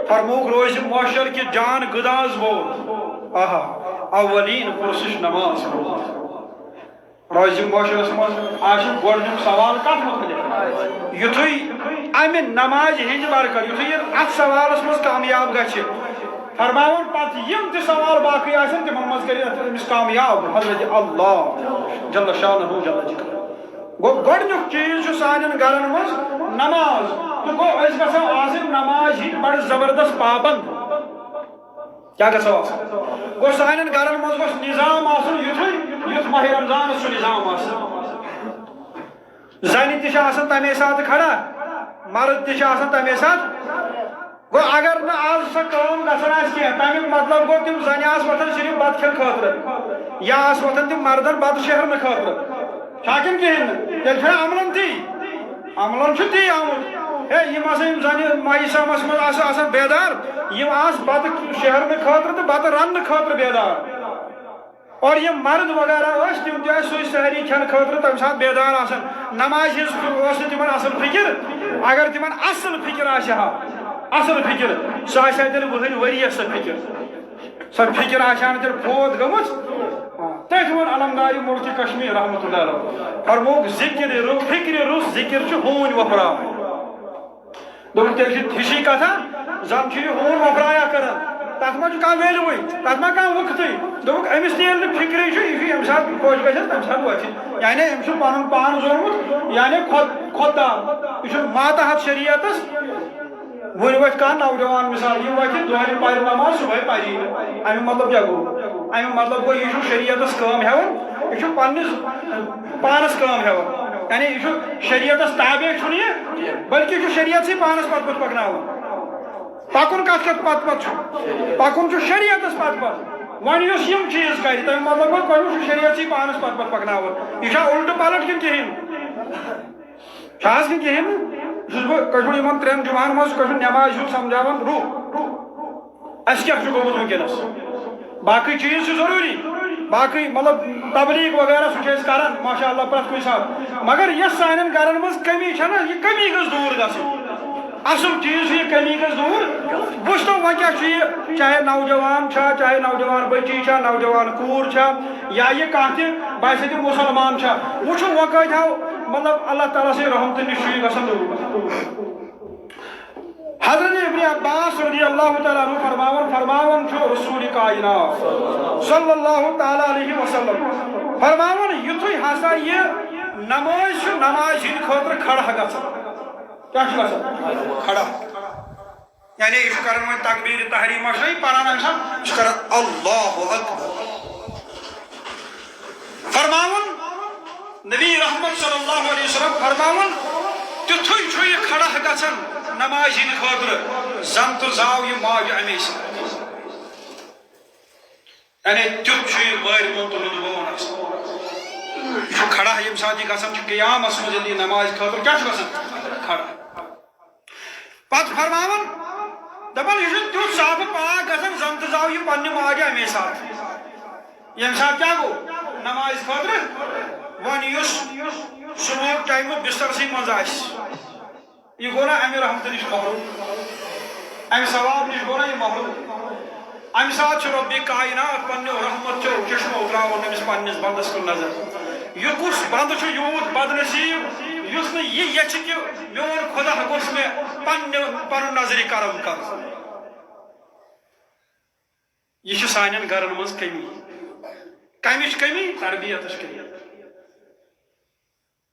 فرمووُکھ، روزِ محشر کہِ جان گداز بول، آہا، اولین پرسش نماز بول۔ روزِ محشرس منٛز آسہِ گۄڈٕنیُک سوال کتھ مُتعلِق؟ یُتھُے امہِ نمازِ ہٕنٛدِ برکت، یُتھُے یہِ اتھ سوالس منٛز کامیاب گژھِ، فرماوُن پتہٕ یِم تہِ سوال باقٕے آسن، تِمن منٛز کرِ اتھ أمِس کامیاب حضرت اللہ جل شانہ جل ذکر۔ گوٚو، گۄڈٕنیُک چیٖز چھُ سانٮ۪ن گرن منٛز نماز، تہٕ گوٚو، أسۍ گژھو آسٕنۍ نمازِ ہٕنٛدۍ بڑٕ زبردست پابند۔ کیٛاہ گژھو آسُن؟ گوٚو سانٮ۪ن گرن منٛز گوٚژھ نظام آسُن یُتھُے، یُتھ ماہِ رمضانس چھُ نظام آسان۔ زنہِ تہِ چھِ آسان تَمے ساتہٕ کھڑا، مرد تہِ چھِ آسان تَمے ساتہٕ۔ گوٚو اگر نہٕ آز سۄ کٲم گژھان آسہِ کینٛہہ، تَمیُک مطلب گوٚو تِم زنہِ آسہٕ وۄتھان صرف بتہٕ کھٮ۪نہٕ خٲطرٕ، یا آسہٕ وۄتھان تِم مردن بتہٕ شیرنہٕ خٲطرٕ۔ چھا کِنہٕ کِہیٖنۍ نہٕ؟ تیٚلہِ چھُنہ عملن تی؟ عملن چھُ تی آمُت۔ ہے، یِم ہسا یِم زنہِ ماہِ صیامس منٛز آسہٕ آسان بیدار، یِم آسہٕ بتہٕ شیرنہٕ خٲطرٕ تہٕ بتہٕ رننہٕ خٲطرٕ بیدار۔ اور یِم مرد وغیرہ ٲسۍ، تِم تہِ ٲسۍ سُے سحری کھٮ۪نہٕ خٲطرٕ تَمہِ ساتہٕ بیدار آسان۔ نمازِ ہٕنٛز ٲس نہٕ تِمن اصل فکر۔ اگر تِمن اصل فکر آسہِ ہا، اصل فکر، سۄ آسہِ ہا تیٚلہِ وُہٕرۍ ؤرۍ یَس سۄ فکر۔ سۄ فکر آسہِ ہا نہٕ تیٚلہِ فوت گٔمٕژ۔ تٔتھۍ ووٚن علمدارِ مُلکِ کشمیر رحمتہ اللہ علیہ فرمووُکھ، ذکر رُ-، فکرِ رُس ذکر چھُ ہوٗنۍ وۄپھراوان۔ دوٚپُن، تیٚلہِ چھِ ہِشی کتھا، زن چھُ یہِ ہوٗن وۄپھرایا کران۔ تتھ ما چھُ کانٛہہ ویلیوٕے، تتھ ما کانٛہہ وقتٕے؟ دوٚپُکھ، أمِس تہِ ییٚلہِ نہٕ فِکرٕے چھُ، یہِ چھُ ییٚمہِ ساتہٕ خۄش گژھٮ۪س، تمہِ ساتہٕ وۄتھِ۔ یعنی أمِس چھُ پنُن پان زورمُت، یعنی خۄد-، خۄد دام۔ یہِ چھُ ماتحت شریعتس۔ وُنہِ وۄتھِ کانٛہہ نوجوان، مثال، یہِ وۄتھِ دۄہلہِ پرِ نماز، صبحٲے پری نہٕ۔ امیُک مطلب کیٛاہ گوٚو؟ امیُک مطلب گوٚو، یہِ چھُ شریعتس کٲم ہٮ۪وان، یہِ چھُ پننِس پانس کٲم ہٮ۪وان۔ یعنی یہِ چھُ شریعتس تابع چھُنہٕ یہِ، بلکہِ یہِ چھُ شریعتسٕے پانس پتہٕ پتہٕ پکناوان۔ پکُن کتھ کتھ پتہٕ پتہٕ چھُ؟ پکُن چھُ شریعتس پتہٕ پتہٕ۔ وۄنۍ یُس یِم چیٖز کرِ، تمیُک مطلب گوٚو، تۄہہِ چھُ شریعتسٕے پانس پتہٕ پتہٕ پکناوان۔ یہِ چھا الٹہٕ پلٹ کِنہٕ کِہیٖنۍ؟ چھا حظ کِنہٕ کِہیٖنۍ نہٕ؟ یہِ چھُس بہٕ کٲشُر یِمن ترٛٮ۪ن جمعن منٛز کٲشُر نٮ۪مازِ ہُنٛد سمجھاوان رُح۔ اَسہِ کیٛاہ چھُ گوٚمُت وٕنکیٚنَس؟ باقٕے چیٖز چھِ ضروٗری، باقٕے مطلب تبلیغ وغیرہ سُہ چھِ أسۍ کران ماشاء اللہ پرٛٮ۪تھ کُنہِ ساتہٕ، مگر یۄس سانٮ۪ن گرن منٛز کمی چھےٚ نہ، یہِ کمی گٔژھ دوٗر گژھٕنۍ۔ اصل چیٖز چھُ یہِ کمی گژھِ دوٗر۔ وٕچھتو وۄنۍ کیٛاہ چھُ یہِ، چاہے نوجوان چھا، چاہے نوجوان بچی چھا، نوجوان کوٗر چھا، یا یہِ کانٛہہ تہِ باسہِ تہِ مُسلمان چھا، وٕچھو وۄنۍ کۭتۍ ہاو مطلب اللہ تعالیٰ سٕنٛدِ رحمتہٕ نِش چھُ یہِ گژھان دوٗر۔ حضرت ابن عباس رضی اللہ تعالیٰ عنہ فرماوان، فرماوان چھُ رسول کائنات صلی اللہ تعالیٰ علیہ وسلم، فرماوان، یُتھُے ہسا یہِ نماز چھُ، نماز ہٕنٛدِ خٲطرٕ کھڑا گژھان۔ کیٛاہ چھُ گژھان؟ کھڑا۔ یعنی یہِ چھُ کران وۄنۍ تکبیر تحریمہ چھُنہ یہِ پران، اَمہِ ساتہٕ یہِ چھُ کران اللہ اکبر۔ فرماوُن، نبی رحمت صلی اللہ علیہ وسلم فرماوُن، تیُتھُے چھُ یہِ کھڑا گژھان نمازِ ہِنٛدِ خٲطرٕ، زن تہٕ زاو یہِ ماجہِ اَمے سۭتۍ۔ یعنی تیُتھ چھُ یہِ بٲرۍ مُن تہٕ لُطف بون آسان۔ یہِ چھُ کھڑا، ییٚمہِ ساتہٕ یہِ گژھان چھُ قیامس منٛز، ییٚلہِ یہِ نمازِ خٲطرٕ کیٛاہ چھُ گژھان؟ کھڑا۔ پتہٕ فرماوان، دپان، یہِ چھُ تیُتھ صاف پاک گژھان، زن تہٕ زاو یہِ پننہِ ماجہِ اَمے ساتہٕ۔ ییٚمہِ ساتہٕ کیٛاہ گوٚو؟ نمازِ خٲطرٕ۔ وۄنۍ یُس صبحُک ٹایمہٕ بسترسٕے منٛز آسہِ، یہِ گوٚو نا اَمہِ رحمتہٕ نِش محروم؟ اَمہِ ثواب نِش گوٚو نا یہِ محروم؟ اَمہِ ساتہٕ چھُ رۄبِ کائنات پننیو رحمت چیو چشمو تراوان أمِس پننِس بندس کُن نظر، یہِ کُس بندٕ چھُ یوٗت بدنصیب یُس نہٕ یہِ یژھِ کہِ میون خدا گوٚژھ مےٚ پننہِ، پنُن نظرِ کرم کرُن۔ یہِ چھِ سانٮ۪ن گرن منٛز کمی۔ کمِچ کمی؟ تربیتٕچ کمی۔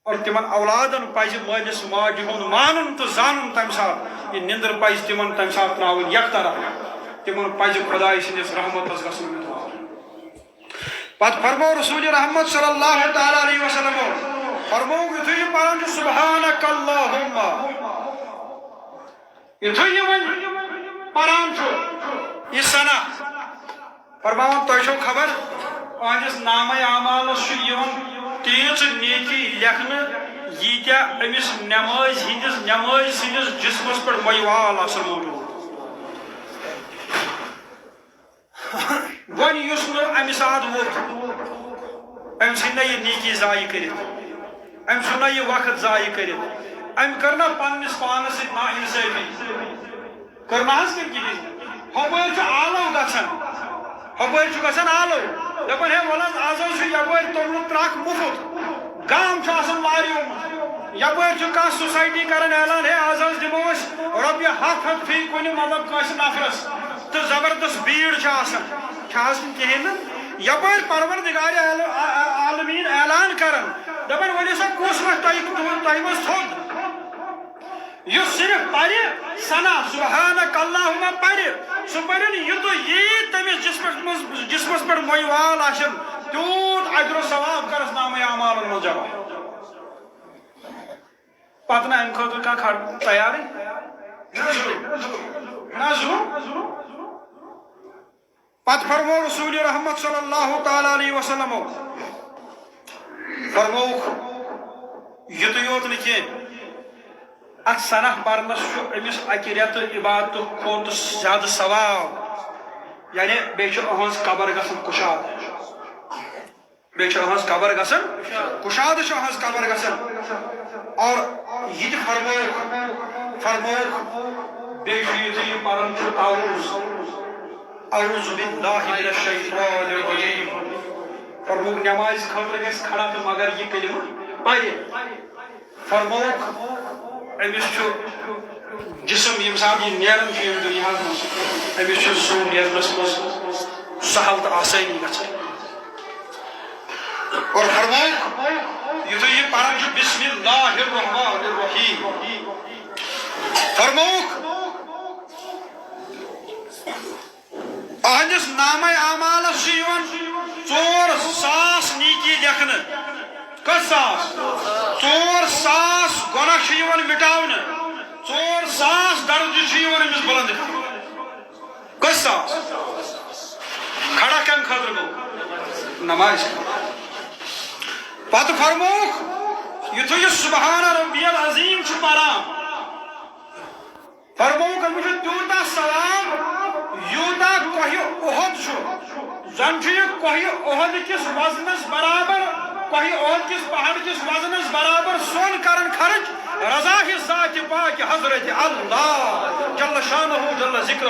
اور تِمن اولادن پزِ مٲلِس ماجہِ ہُنٛد مانُن تہٕ زانُن تمہِ ساتہٕ، یہِ نِندٕر پزِ تِمن تمہِ ساتہٕ ترٛاوٕنۍ یکطرف۔ تِمن پزِ خۄداے سٕنٛدِس رحمتس گژھُن مُتوٲر۔ پتہٕ فرموو رسول رحمت صلی اللہ تعالیٰ علیہ وسلم، فرموو یُتھُے یہِ پران چھُ، سبحانک اللہم، یُتھُے یہِ وۄنۍ پران چھُ، یہِ ثنا، فرماوان، تۄہہِ چھو خبر، أہنٛدِس نامہ اعمالس چھُ یِوان تیٖژ نیکی لیکھنہٕ، ییٖتیٛاہ أمِس نمٲزۍ ہٕنٛدِس، نمٲزۍ سٕنٛدِس جسمس پٮ۪ٹھ مۄیہِ وال آسن موجود۔ وۄنۍ یُس نہٕ امہِ ساتہٕ ووٚتھ، أمۍ ژھٕنۍ نہ یہِ نیکی ضایع کٔرِتھ، أمۍ ژھُن نہ یہِ وقت ضایع کٔرِتھ، أمۍ کٔر نہ پننِس پانس سۭتۍ نا انصٲفی۔ کٔر نہ حظ کٔر کِہیٖنۍ۔ ہۄپٲرۍ چھُ آلو گژھان۔ ہۄپٲرۍ چھُ گژھان آلو۔ دَپان، ہے، وَلہٕ حظ، آز حظ چھُ یَپٲرۍ توٚملہٕ ترٛکھ مُفُت۔ گام چھُ آسان واریومُت۔ یَپٲرۍ چھُ کانٛہہ سوسایٹی کران اعلان، ہے، آز حظ دِمو أسۍ رۄپیہِ ہَتھ ہَتھ فی کُنہِ، مطلب، کٲنٛسہِ نفرَس۔ تہٕ زبردست بیٖڑ چھِ آسان۔ چھِ حظ کِنہٕ کِہیٖنۍ نہٕ؟ یَپٲرۍ پروردگارِ عالم-، آ-، آ-، عالمیٖن اعلان کران۔ دَپان، ؤلِو سا، کُس وۄتھِ تۄہہِ، تۄہہِ منٛز تھوٚد؟ یُس صرف پرِ، ثنا سبحانک اللہم پرِ، سُہ پرن یوٗتاہ ییٖتۍ تٔمِس جسمس منٛز، جسمس پٮ۪ٹھ مویہِ وال آسن، تیوٗت اجر و ثواب کرس نامہ اعمالن منٛز جمع۔ پتہٕ نہٕ امہِ خٲطرٕ کانٛہہ کھڑ-، تیارٕے۔ نہ ضرور۔ پتہٕ فرموو رسول رحمت صلی اللہ تعالیٰ علیہ وسلمو، فرمووُکھ، یُتُے یوت نہٕ کینٛہہ، اتھ ثنا پرنس چھُ أمِس اکہِ رٮ۪تہٕ عبادتہٕ کھۄتہٕ زیادٕ ثواب، یعنی بیٚیہِ چھُ أہٕنٛز قبر گژھان کُشاد۔ بیٚیہِ چھِ أہٕنٛز قبر گژھان، کُشادٕ چھِ أہٕنٛز قبر گژھان۔ اور یہِ تہِ فرمووُکھ، فرمووُکھ، بیٚیہِ چھُ یُتھُے یہِ پَران چھُ اعوذ، اعوذ باللہ من الشیطان الرجیم۔ فرمووُکھ، نمازِ خٲطرٕ گژھِ کھڑا تہٕ مگر یہِ کلمہٕ پَرِ۔ فرمووُکھ، أمِس چھُ جسم ییٚمہِ ساتہٕ یہِ نیران چھُ ییٚمہِ دُنیاہَس منٛز، أمِس چھُ سُہ نیرنَس منٛز سہل تہٕ آسٲنی گژھان۔ اور فرمووُکھ، یُتھُے یہِ پَران چھُ، بسم اللہ الرحمن الرحیم، فرمووُکھ، اہندِس نامہ اعمالس چھِ یِوان ژور ساس نیکی لیکھنہٕ۔ کٔژ ساس؟ ژور ساس گۄناہ چھِ یِوان مٹاونہٕ۔ ژور ساس درجہٕ چھِ یِوان أمِس بُلند کرنہٕ۔ کٔژ ساس؟ کھڑا کمہِ خٲطرٕ گوٚو؟ نمازِ خٲطرٕ۔ پتہٕ فرمووُکھ، یُتھُے یہِ سبحان ربی العظیم چھُ پران، فرمووُکھ، أمِس چھُ تیوٗتاہ ثواب، یوٗتاہ کوہِ اُحد چھُ۔ زَن چھُ یہِ کوہِ اُحد کِس وزنَس برابر، کوہِ اُحد کِس پہاڑ کِس وزنَس برابر سۄن کران خرٕچ رضا ہِس ذاتِ پاکِ حضرت اللہ جل شانہ جل ذکرہ،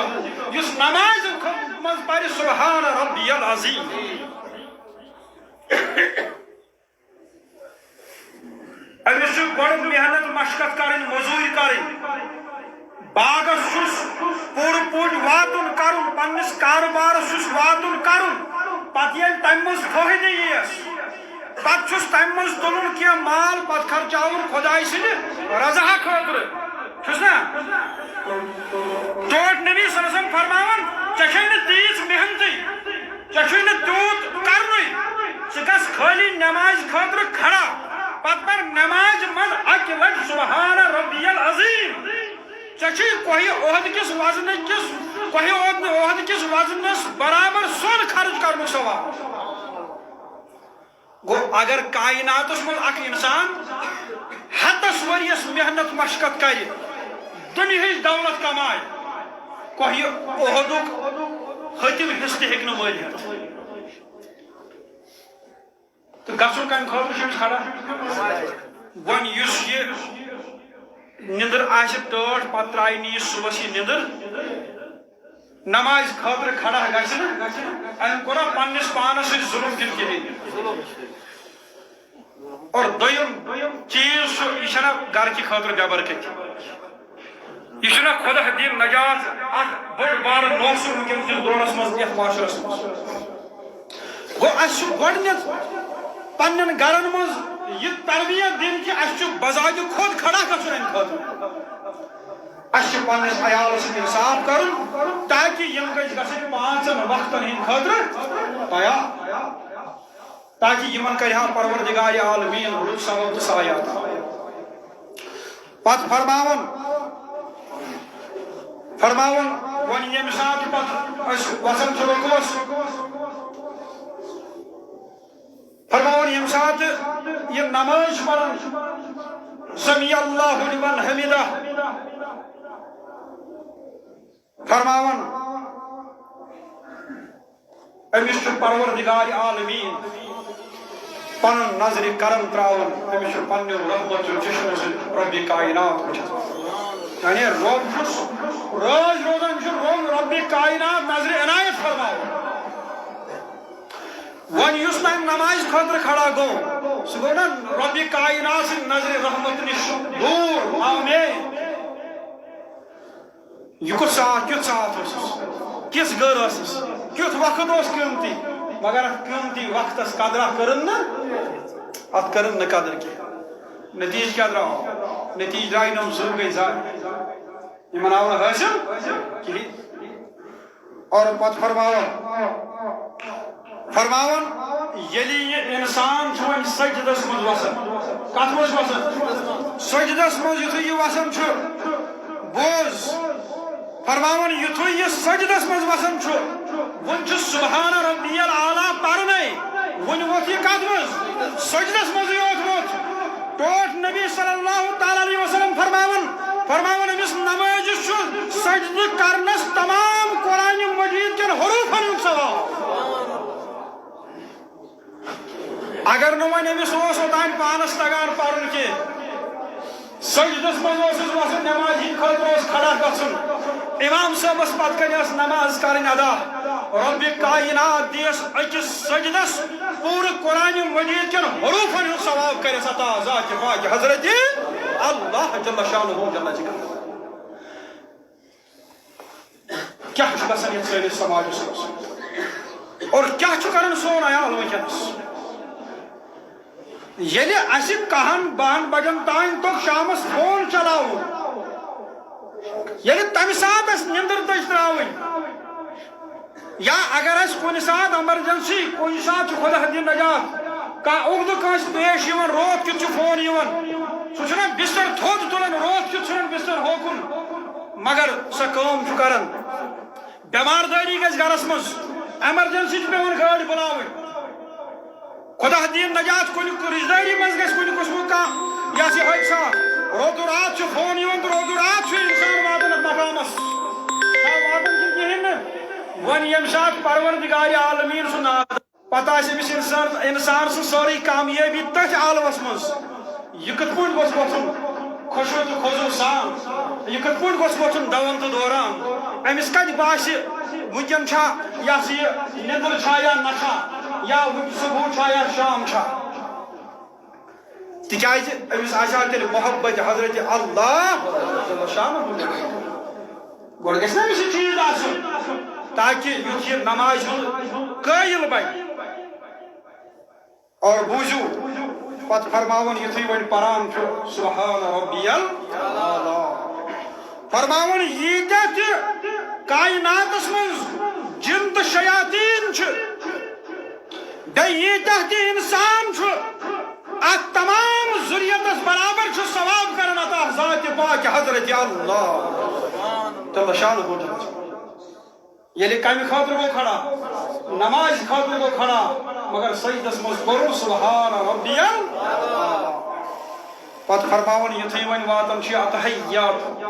یُس نمازِ خٲ-، منٛز پرِ سبحان ربی العظیم۔ أمِس چھُ گۄڈٕ محنت مشقت کرٕنۍ، مٔزوٗرۍ کرٕنۍ۔ باغس چھُس پوٗرٕ پٲٹھۍ واتُن کرُن، پننِس کارٕبارس چھُس واتُن کرُن۔ پتہٕ ییٚلہِ تَمہِ منٛز فٲیدٕ یِیَس، پتہٕ چھُس تَمہِ منٛز تُلُن کینٛہہ مال، پتہٕ خرچاوُن خۄداے سٕنٛدِ رضا خٲطرٕ۔ چھُس نا؟ ٹوٹھ نبی صلی اللہ علیہ وسلم فرماوان، ژےٚ چھے نہٕ تیٖژ محنتٕے۔ ژےٚ چھُے نہٕ تیوٗت کرنُے۔ ژٕ گژھ خٲلی نمازِ خٲطرٕ کھڑا، پتہٕ پر نمازِ منٛز اکہِ لٹہِ سبحان ربی العظیم۔ ژےٚ چھُے کوہِ اُحد کِس وزنہٕ کِس، کوہِ اُحد، اُحد کِس وزنس برابر سۄن خرٕچ کرنُک ثواب۔ گوٚو، اگر کائناتس منٛز اکھ انسان ہتس ؤرۍیس محنت مشقت کرِ، دُنیہٕچ دولت کمایہِ، کوہِ اُحدُک حٲتِم حصہٕ تہِ ہیٚکہِ نہٕ مٲلِتھ۔ تہٕ گژھُن کمہِ خٲطرٕ چھُ أمِس کھڑا؟ وۄنۍ یُس یہِ نِندٕر آسہِ ٹٲٹھ، پتہٕ ترٛایہِ نہٕ یہِ صُبحس یہِ نِندٕر، نمازِ خٲطرٕ کھڑا گژھِ نہٕ، أمۍ کوٚرا پننِس پانس سۭتۍ ظلم کِنہٕ کِہیٖنۍ؟ اور دوٚیِم چیٖز چھُ، یہِ چھَنہ گرٕ کہِ خٲطرٕ بے برکتی۔ یہِ چھُنہ خۄدا دِیِن نجات اکھ بوٚڑ بارٕ نوسُر وٕنکیٚن کِس دورس منٛز یَتھ معاشرس منٛز۔ گوٚو، اَسہِ چھُ گۄڈٕنیتھ پننٮ۪ن گرن منٛز یہِ تربیت دِنۍ کہِ اَسہِ چھُ بذاتِ خۄد کھڑا گژھُن اَمہِ خٲطرٕ۔ اَسہِ چھُ پننِس عیالس سۭتۍ انصاف کرُن، تاکہِ یِم گٔژھۍ گژھٕنۍ پانٛژن وقتن ہٕنٛدِ خٲطرٕ تیار، تاکہِ یِمن کرِ ہا پروردگار عالمین رُت ثواب تہٕ سایہِ عطا۔ پتہٕ فرماوُن، فرماوُن، وۄنۍ ییٚمہِ ساتہٕ پتہٕ أسۍ وَسان چھِ رُکوٗعس، فرماوُن، ییٚمہِ ساتہٕ یہِ نماز چھِ پران، سمع اللہ لمن حمدہ، فرماوان، أمِس چھُ پروردگار عالمین پنُن نظرِ کرم تراوان، أمِس چھُ پننیو رحمتو چشمو سۭتۍ ربِ کائنات وٕچھان۔ یعنی رب چھُس رٲضۍ روزان، چھُ رب، ربِ کائنات نظرِ عنایت فرماوان۔ وۄنۍ یُس نہٕ اَمہِ نمازِ خٲطرٕ کھڑا گوٚو، سُہ گوٚو نا ربِ کائنات سٕنٛدِ نظرِ رحمت نِش دوٗر، آمین۔ یہِ کُس ساتھ، کیُتھ ساتھ اوسُس، کِژھ گٔر ٲسٕس، کیُتھ وقت اوس قۭمتی، مگر اَتھ قۭمتی وقتس قدرا کٔرٕن نہٕ، اَتھ کٔرٕن نہٕ قدر کینٛہہ۔ نتیجہٕ کیٛاہ درٛاو؟ نتیجہٕ درٛاے نہٕ، یِم زٕ گٔے ضایع۔ یِمن آو نہٕ حٲصِل کِہیٖنۍ۔ اور پتہٕ فرماوان، فرماوان، ییٚلہِ یہِ اِنسان چھُ وۄنۍ سجدس منٛز وسان، کتھ منٛز چھُ وسان؟ سجدس منٛز یُتھُے یہِ وسان چھُ، بوز، فرماوان، یُتھُے یہِ سجدس منٛز وسان چھُ، وۄنۍ چھُ سبحان ربی الاعلیٰ پرنے، وۄنۍ ووٚتھ یہِ کتھ منٛز؟ سجدس منٛزٕے یوت ووٚتھ۔ ٹوٹھ نبی صلی اللہ تعالیٰ علیہ وسلم فرماوان، فرماوان، أمِس نمٲزِس چھُ سجدٕ کرنس تمام قرآن مجید کٮ۪ن حروفن ہُنٛد ثواب۔ اگر نہٕ وۄنۍ أمِس اوس اوٚتام پانس تگان پرُن کینٛہہ، سجدس منٛز اوسُس وسُن، نمازِ ہِنٛدِ خٲطرٕ اوس کھڑا گژھُن، امام صٲبس پتہٕ کنہِ ٲس نماز کرٕنۍ ادا، رۄبِ کاینات دِیس أکِس سجدس پوٗرٕ قرآن مجید کٮ۪ن حروفن ہُنٛد ثواب کرٮ۪س عطا، ذاتِ پاکِ حضرتِ اللہ جل شانہ جل ذکر۔ کیٛاہ چھُ گژھان یتھ سٲنِس سماجس منٛز؟ اور کیٛاہ چھُ کران سون عیال وٕنکیٚنس؟ ییٚلہِ اسہِ کہن بہن بجن تام توٚگ شامس فون چلاوُن، ییٚلہِ تمہِ ساتہٕ اسہِ نِندٕر دٔج ترٛاوٕنۍ، یا اگر اسہِ کُنہِ ساتہٕ ایمرجنسی، کُنہِ ساتہٕ چھُ خدا دِن نجات، کانٛہہ عُہدٕ کٲنٛسہِ پیش یِوان، راتھ کیُتھ چھُ فون یِوان، سُہ چھُنہ بستر تھوٚد تُلان، راتھ کیُتھ چھُنہ بستر ہوکُن، مگر سۄ کٲم چھُ کران۔ بٮ۪مار دٲری گژھِ گرس منٛز، ایمرجنسی چھِ پٮ۪وان گٲڑۍ بُلاوٕنۍ۔ خدا دِیِن نجات، کُنہِ رِشتہٕ دٲری منٛز گژھِ کُنہِ قٕسمُک کانٛہہ یہِ ہسا یہِ حٲدثہ۔ رودُ راتھ چھُ فون یِوان تہٕ رودُ راتھ چھُ اِنسان واتان اَتھ مقامس۔ چھا واتان کِنہٕ کِہیٖنۍ نہٕ؟ وۄنۍ ییٚمہِ ساتہٕ پروردگارِ عالمیٖن سُنٛد ناو پتہٕ آسہِ أمِس اِنسان، اِنسان سٕنٛز سٲرٕے کامیٲبی تٔتھۍ عالمس منٛز۔ یہِ کِتھ پٲٹھۍ گوٚژھ وۄتھُن خۄشوع تہٕ خضوع سان؟ یہِ کِتھ پٲٹھۍ گوٚژھ وۄتھُن دون تہٕ دوران؟ أمِس کَتہِ باسہِ وٕنکیٚن چھا یہِ ہسا یہِ نیٚنٛدٕر چھا یا نہ چھا؟ یا وٕنہِ صُبحُ چھا یا شام چھا؟ تِکیٛازِ أمِس آسہِ ہا تیٚلہِ محبت حضرت اللہ جل شانہ۔ گۄڈٕ گژھِ نا أمِس یہِ چیٖز آسُن، تاکہِ یُتھ یہِ نمازِ ہُنٛد قٲیِل بنہِ۔ اور بوٗزِو، پتہٕ فرماوان یُتھُے وۄنۍ پران چھُ سبحان ربی الاعلیٰ، فرماوان ییٖتیٛاہ تہِ کائناتس منٛز جِن تہٕ شیاطیٖن چھِ، بیٚیہِ ییٖتیٛاہ تہِ اِنسان چھُ، اتھ تمام ذُریتس برابر چھُ ثواب کران عطا ذاتِ پاکِ حضرت اللہ جل شانہ۔ ییٚلہِ کمہِ خٲطرٕ گوٚو کھڑا؟ نمازِ خٲطرٕ گوٚو کھڑا، مگر سجدس منٛز کوٚرُن سبحان ربی الاعلیٰ۔ پتہٕ فرماوان یُتھُے وۄنۍ واتان چھُ یہِ اتحیات،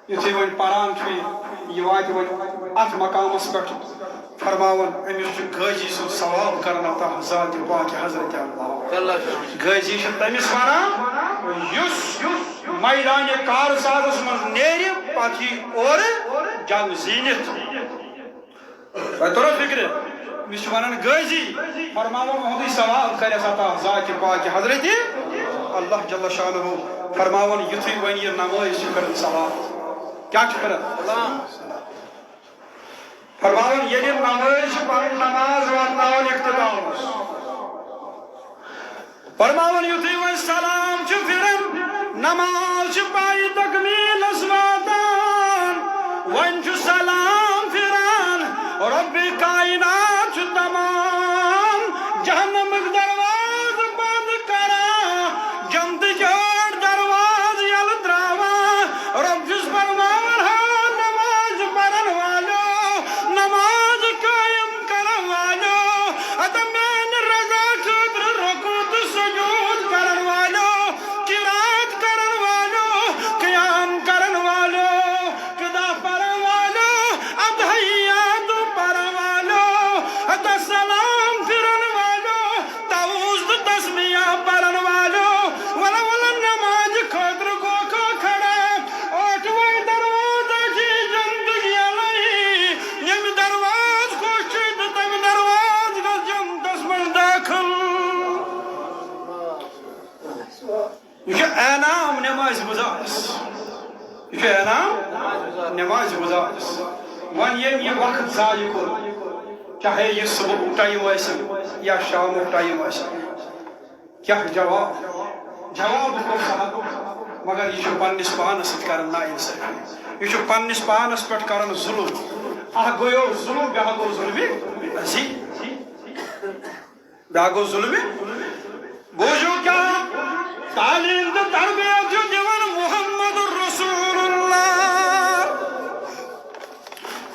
یُتھُے وۄنۍ پران چھُ یہِ، یہِ واتہِ وۄنۍ اتھ مقامس پٮ۪ٹھ، فرماوان أمِس چھُ غازی سُنٛد ثواب کران عطا ذاتِ پاکِ حضرت اللہ۔ غازی چھُ تٔمِس ونان یُس میدانِ کارسازس منٛز نیرِ، پتہٕ یی اورٕ جنگ زیٖنِتھ۔ تۄہہِ توٚرو فِکرِ؟ أمِس چھِ ونان غازی، فرماوان اُہُنٛدُے ثواب کرٮ۪س عطا ذاتِ پاکِ حضرتِ اللہ جل شانہ۔ فرماوان یُتھُے وۄنۍ یہِ نمٲز چھِ کران ثواب، کیٛاہ چھِ کران؟ فرماوان ییٚلہِ نمٲز چھِ پران، نماز واتناوان اختتامس۔ فرماوان یُتھُے وۄنۍ سلام چھُ پھِران، نماز چھِ پایہِ تکمیٖلس واتان۔ وۄنۍ چھُ سلام پھِران، رۄبِ کائنات چھُ تمام جہنمٕکۍ دروازٕ بنٛد کران، جنتٕکۍ ٲٹھ دروازٕ یلہٕ ترٛاوان۔ رۄب چھُس فرماوان، ہا نماز پرن والٮ۪و، نماز قٲیِم کرن والٮ۪و، ہتا میانہِ رضا خٲطرٕ رکوع تہٕ سجود کرن والٮ۪و، قرات کرن والٮ۪و، قیام کرن والٮ۪و، قدا پرن والٮ۪و، اتحیات پرن والٮ۪و، ہتا سلام پھرن والٮ۪و، تعوذ تہٕ تسمیہ پرن والٮ۪و، ولہ ولہ نمازِ خٲطرٕ گوکھا کھڑا۔ ٲٹھوے دروازٕ چھِ جنتٕکۍ یلے، ییٚمہِ دروازٕ خۄش چھُ تہٕ تَمہِ دروازٕ گژھِ جنتس منٛز دٲخل۔ یہِ چھُ انعام نمازِ مُزارس۔ یہِ چھُ انعام نمازِ مُزارس۔ وۄنۍ ییٚمۍ یہِ وقت ضایع کوٚر، چاہے یہِ صبحُک ٹایم ٲسِن یا شامُک ٹایم ٲسِن، کیٛاہ جواب؟ جواب کوٚر سہل، مگر یہِ چھُ پننِس پانس سۭتۍ کران ناانصٲفی، یہِ چھُ پننِس پانس پٮ۪ٹھ کران ظلم۔ اکھ گوٚو ظلم، بیٛاکھ گوٚو ظلمِ عظیم۔ بیٛاکھ گوٚو ظلمِ۔ بوٗزِو کیٛاہ تعلیٖم تہٕ تربیت چھُ دِوان محمد رسول اللہ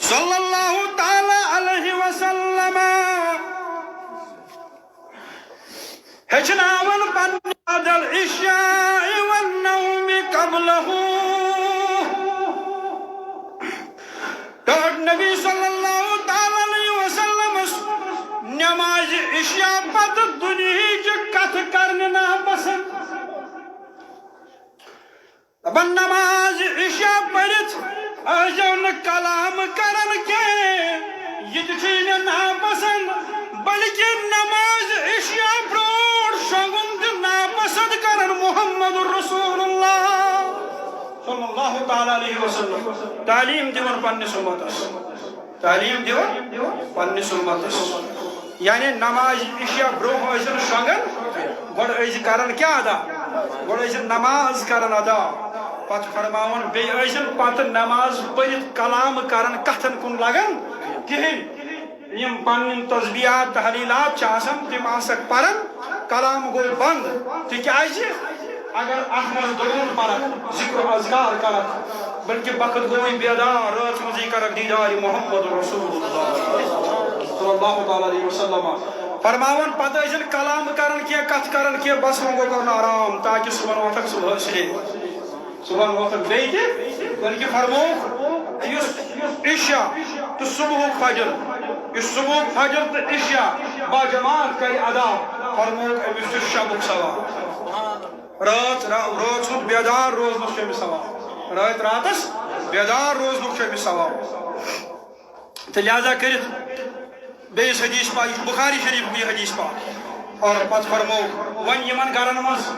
صلی اللہ تعالیٰ علیہ وسلم۔ ہیٚچھناوان پننہِ بعد العشاء والنوم قبله۔ ٹٲٹھ نبی صلی اللہ تعالیٰ علیہ وسلمس نمازِ عشاء پتہٕ دُنیہٕچ کتھٕ کرنہِ ناپسند۔ دپان، نماز عشاء پٔرِتھ ٲسۍزیو نہٕ کلام کران کینٛہہ، یہِ تہِ چھُے مےٚ ناپسند، بلکہِ نماز عشاء برونٛٹھ شۄنٛگُن تہِ ناپسند کران محمد رسول اللہ صلی اللہ تعالیٰ علیہ وسلم۔ تعلیٖم دِوان پننِس اُمتس۔ تعلیٖم دِوان پننِس اُمتس۔ یعنی نماز عشاء برونٛہہ ٲسِن شۄنٛگان، گۄڈٕ ٲسۍ کران کیٛاہ ادا؟ گۄڈٕ ٲسِن نماز کران ادا۔ پتہٕ فرماوان، بیٚیہِ ٲسِن پتہٕ نماز پٔرِتھ کلام کران، کتھن کُن لگان کِہیٖنۍ۔ یِم پنٕنۍ تسبیحات، تحلیٖلات چھِ آسان، تِم آسکھ پران، کلام گوٚو بنٛد۔ تِکیٛازِ اگر اتھ منٛز دروٗد پرکھ، ذکر و اذکار کرکھ، بلکہ وقت گوٚوٕے بیدار، رٲژ منٛزٕے کرکھ دیدار محمد رسول اللہ صلی اللہ تعالیٰ علیہ وسلم۔ فرماوان پتہٕ ٲسِن کلام کران کینٛہہ، کتھ کران کینٛہہ، بس وۄنۍ گوٚو کرُن آرام، تاکہ صبحن وۄتھکھ صبحس سُلے۔ صبحن وۄتھکھ بیٚیہِ تہِ، بلکہ فرمووُکھ یُس عشاء تہٕ صبحُک فجر، یُس صبحُک فجر تہٕ عشاء باجماعت کرِ ادا، فرمووُکھ أمِس چھُ شبُک ثواب۔ رٲژ، را-، رٲژ ہُنٛد بیدار روزنُک چھُ أمِس ثواب۔ رٲژ راتس بیدار روزنُک چھُ أمِس ثواب۔ تہٕ لہذا کٔرِتھ بیٚیِس حدیث پاک، یہِ چھُ بخاری شریفُک یہِ حدیث پاک۔ اور پتہٕ فرموو، وۄنۍ یِمن گرن منٛز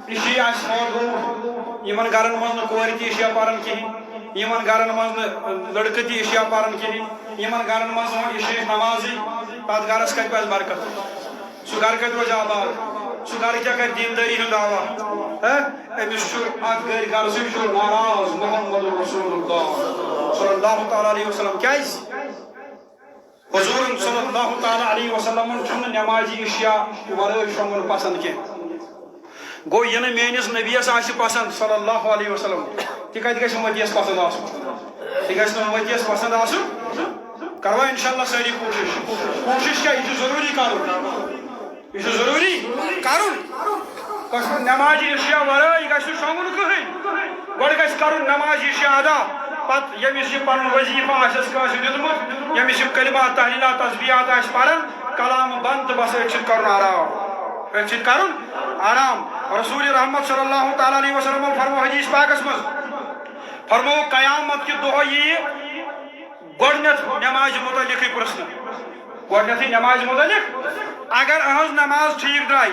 عشی آسہِ فوت گوٚمُت، یِمن گرن منٛز نہٕ کورِ تہِ عشیا پران کِہیٖنۍ، یِمن گرن منٛز نہٕ لڑکہٕ تہِ عشیا پران کِہیٖنۍ، یِمن گرن منٛز نہٕ وۄنۍ عشی نمازٕے، تتھ گرس کتہِ پزِ برکت؟ سُہ گرٕ کتہِ روزِ آباد؟ سُہ گرٕ کیٛاہ کرِ دیندٲری ہُنٛد دعویٰ؟ ہہ؟ أمِس چھُ اتھ گرِ گرٕ سۭتۍ چھُ ناراض محمد رسول اللہ صلی اللہ تعالیٰ علیہ وسلم۔ کیٛازِ؟ حضوٗرن صلی اللہ تعالیٰ علیہ وسلمن چھُنہٕ نمازِ عشیا ورٲے شۄنٛگُن پسند کینٛہہ۔ گوٚو، یہِ نہٕ میٲنِس نبیَس آسہِ پسند صلی اللہ علیہ وسلم، تہِ کتہِ گژھِ اُمتیَس پسند آسُن؟ تہِ گژھِ نہٕ اُمتیَس پسند آسُن۔ کروا انشاءاللہ سٲری کوٗشِش؟ کوٗشِش کیٛاہ؟ یہِ چھُ ضروٗری کرُن۔ یہِ چھُ ضروٗری کرُن۔ کٲشُر نمازِ عشیا ورٲے گژھِ نہٕ شۄنٛگُن کٕہٕنۍ۔ گۄڈٕ گژھِ کرُن نمازِ عشیا ادا، پتہٕ ییٚمِس یہِ پنُن وظیفہٕ آسٮ۪س کٲنٛسہِ دیُتمُت، ییٚمِس یِم کلمات، تحلیٖلات، تسبیحات آسہِ پران، کلام بنٛد تہٕ بس أتھۍ سۭتۍ کرُن آرام۔ أتھۍ سۭتۍ کرُن آرام۔ رسول رحمت صلی اللہ تعالیٰ علیہ وسلم فرمو حدیث پاکس منٛز، فرمو قیامت کہِ دۄہ یِیہِ گۄڈٕنیتھ نمازِ متعلقٕے پرژھنہٕ۔ گۄڈٕنیتھٕے نمازِ متعلق، اگر أہنٛز نماز ٹھیٖک درٛاے،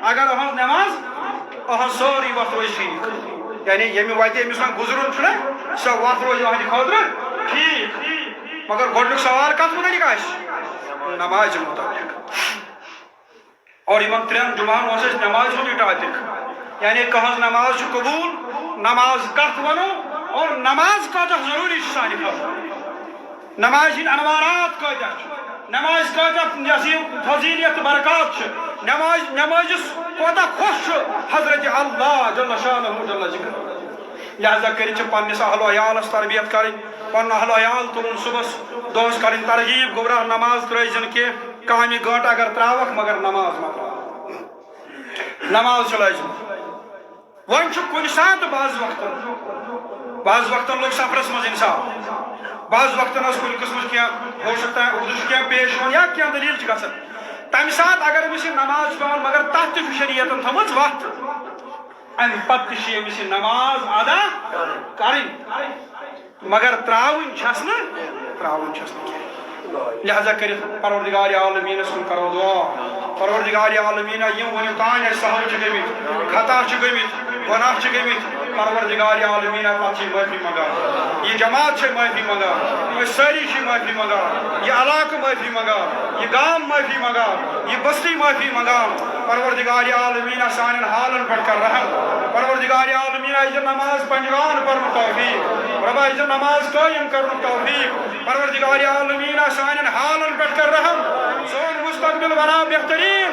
اگر أہنٛز نماز، أہنٛز سٲرٕے وتھ روزِ ٹھیٖک۔ یعنی ییٚمہِ وتہِ أمِس وۄنۍ گُزرُن چھُنہ، سۄ وتھ روزِ أہنٛدِ خٲطرٕ ٹھیٖک۔ مگر گۄڈٕنیُک سوال کتھ متعلق آسہِ؟ نمازِ متعلق۔ اور یِمن ترٛٮ۪ن جمعن اوس اَسہِ نمازِ ہُنٛد یہِ ٹاپک، یعنی کٕہٕنٛز نماز چھِ قبوٗل، نماز کتھ ونو، اور نماز کۭژاہ ضروٗری چھِ سانہِ خٲطرٕ۔ نمازِ ہٕنٛدۍ انوارات کۭتیاہ چھِ، نمازِ کۭژاہ یۄس یہِ فضیلت تہٕ برکات چھِ، نماز، نمازِ کوتاہ خۄش چھُ حضرت اللہ جل شانہ جل ذکر۔ لہذا کٔرِتھ چھِ پننِس اہل و عیالس تربیت کرٕنۍ، پنُن اہل و عیال تُلُن صُبحس دۄہس کرٕنۍ ترغیب، گوٚبرا نماز ترٲوزِ نہٕ کینٛہہ، کامہِ گٲنٛٹہٕ اگر تراوکھ مگر نماز مہ تراو۔ نماز چھِ لٲزِم۔ وۄنۍ چھُ کُنہِ ساتہٕ بعض وقتن، بعض وقتن لوٚگ سفرس منٛز انسان، بعض وقتن ٲس کُنہِ قٕسمٕچ کینٛہہ، ہو سکتا ہے اُردو چھُ کینٛہہ پیش یِوان یا کینٛہہ دٔلیٖل چھِ گژھان، تمہِ ساتہٕ اگر أمِس یہِ نماز چھِ پٮ۪وان، مگر تتھ تہِ چھُ شریعتن تھٲومٕژ وتھ۔ امہِ پتہٕ تہِ چھِ أمِس یہِ نماز ادا کرٕنۍ، مگر تراوٕنۍ چھس نہٕ، تراوٕنۍ چھس نہٕ کینٛہہ۔ لہذا کٔرِتھ پروردگار عالمیٖنس کُن کرو دعا۔ پروردگار عالمیٖنا، یِم وُنیُک تام اَسہِ سہو چھِ گٔمٕتۍ، خطا چھِ گٔمٕتۍ، گۄناہ چھِ گٔمٕتۍ، پروردگار عالمیٖنا، پتہٕ چھِ معٲفی منٛگان۔ یہِ جماعت چھِ معٲفی منٛگان، أسۍ سٲری چھِ معٲفی منٛگان، یہِ علاقہٕ معٲفی منٛگان، یہِ گام معٲفی منٛگان، یہِ بستی معٲفی منٛگان۔ پروردگار عالمیٖن، سانٮ۪ن حالن پٮ۪ٹھ کر رحم۔ پروردگار عالمیٖن، اَسہِ دِ نماز پنجگان پرنُک توفیٖق۔ رۄبا، اَسہِ دِ نماز قٲیِم کرنُک توفیٖق۔ پروردگار عالمیٖن، سانٮ۪ن حالن پٮ۪ٹھ کر رحم۔ سون مستقبل بناو بہتریٖن۔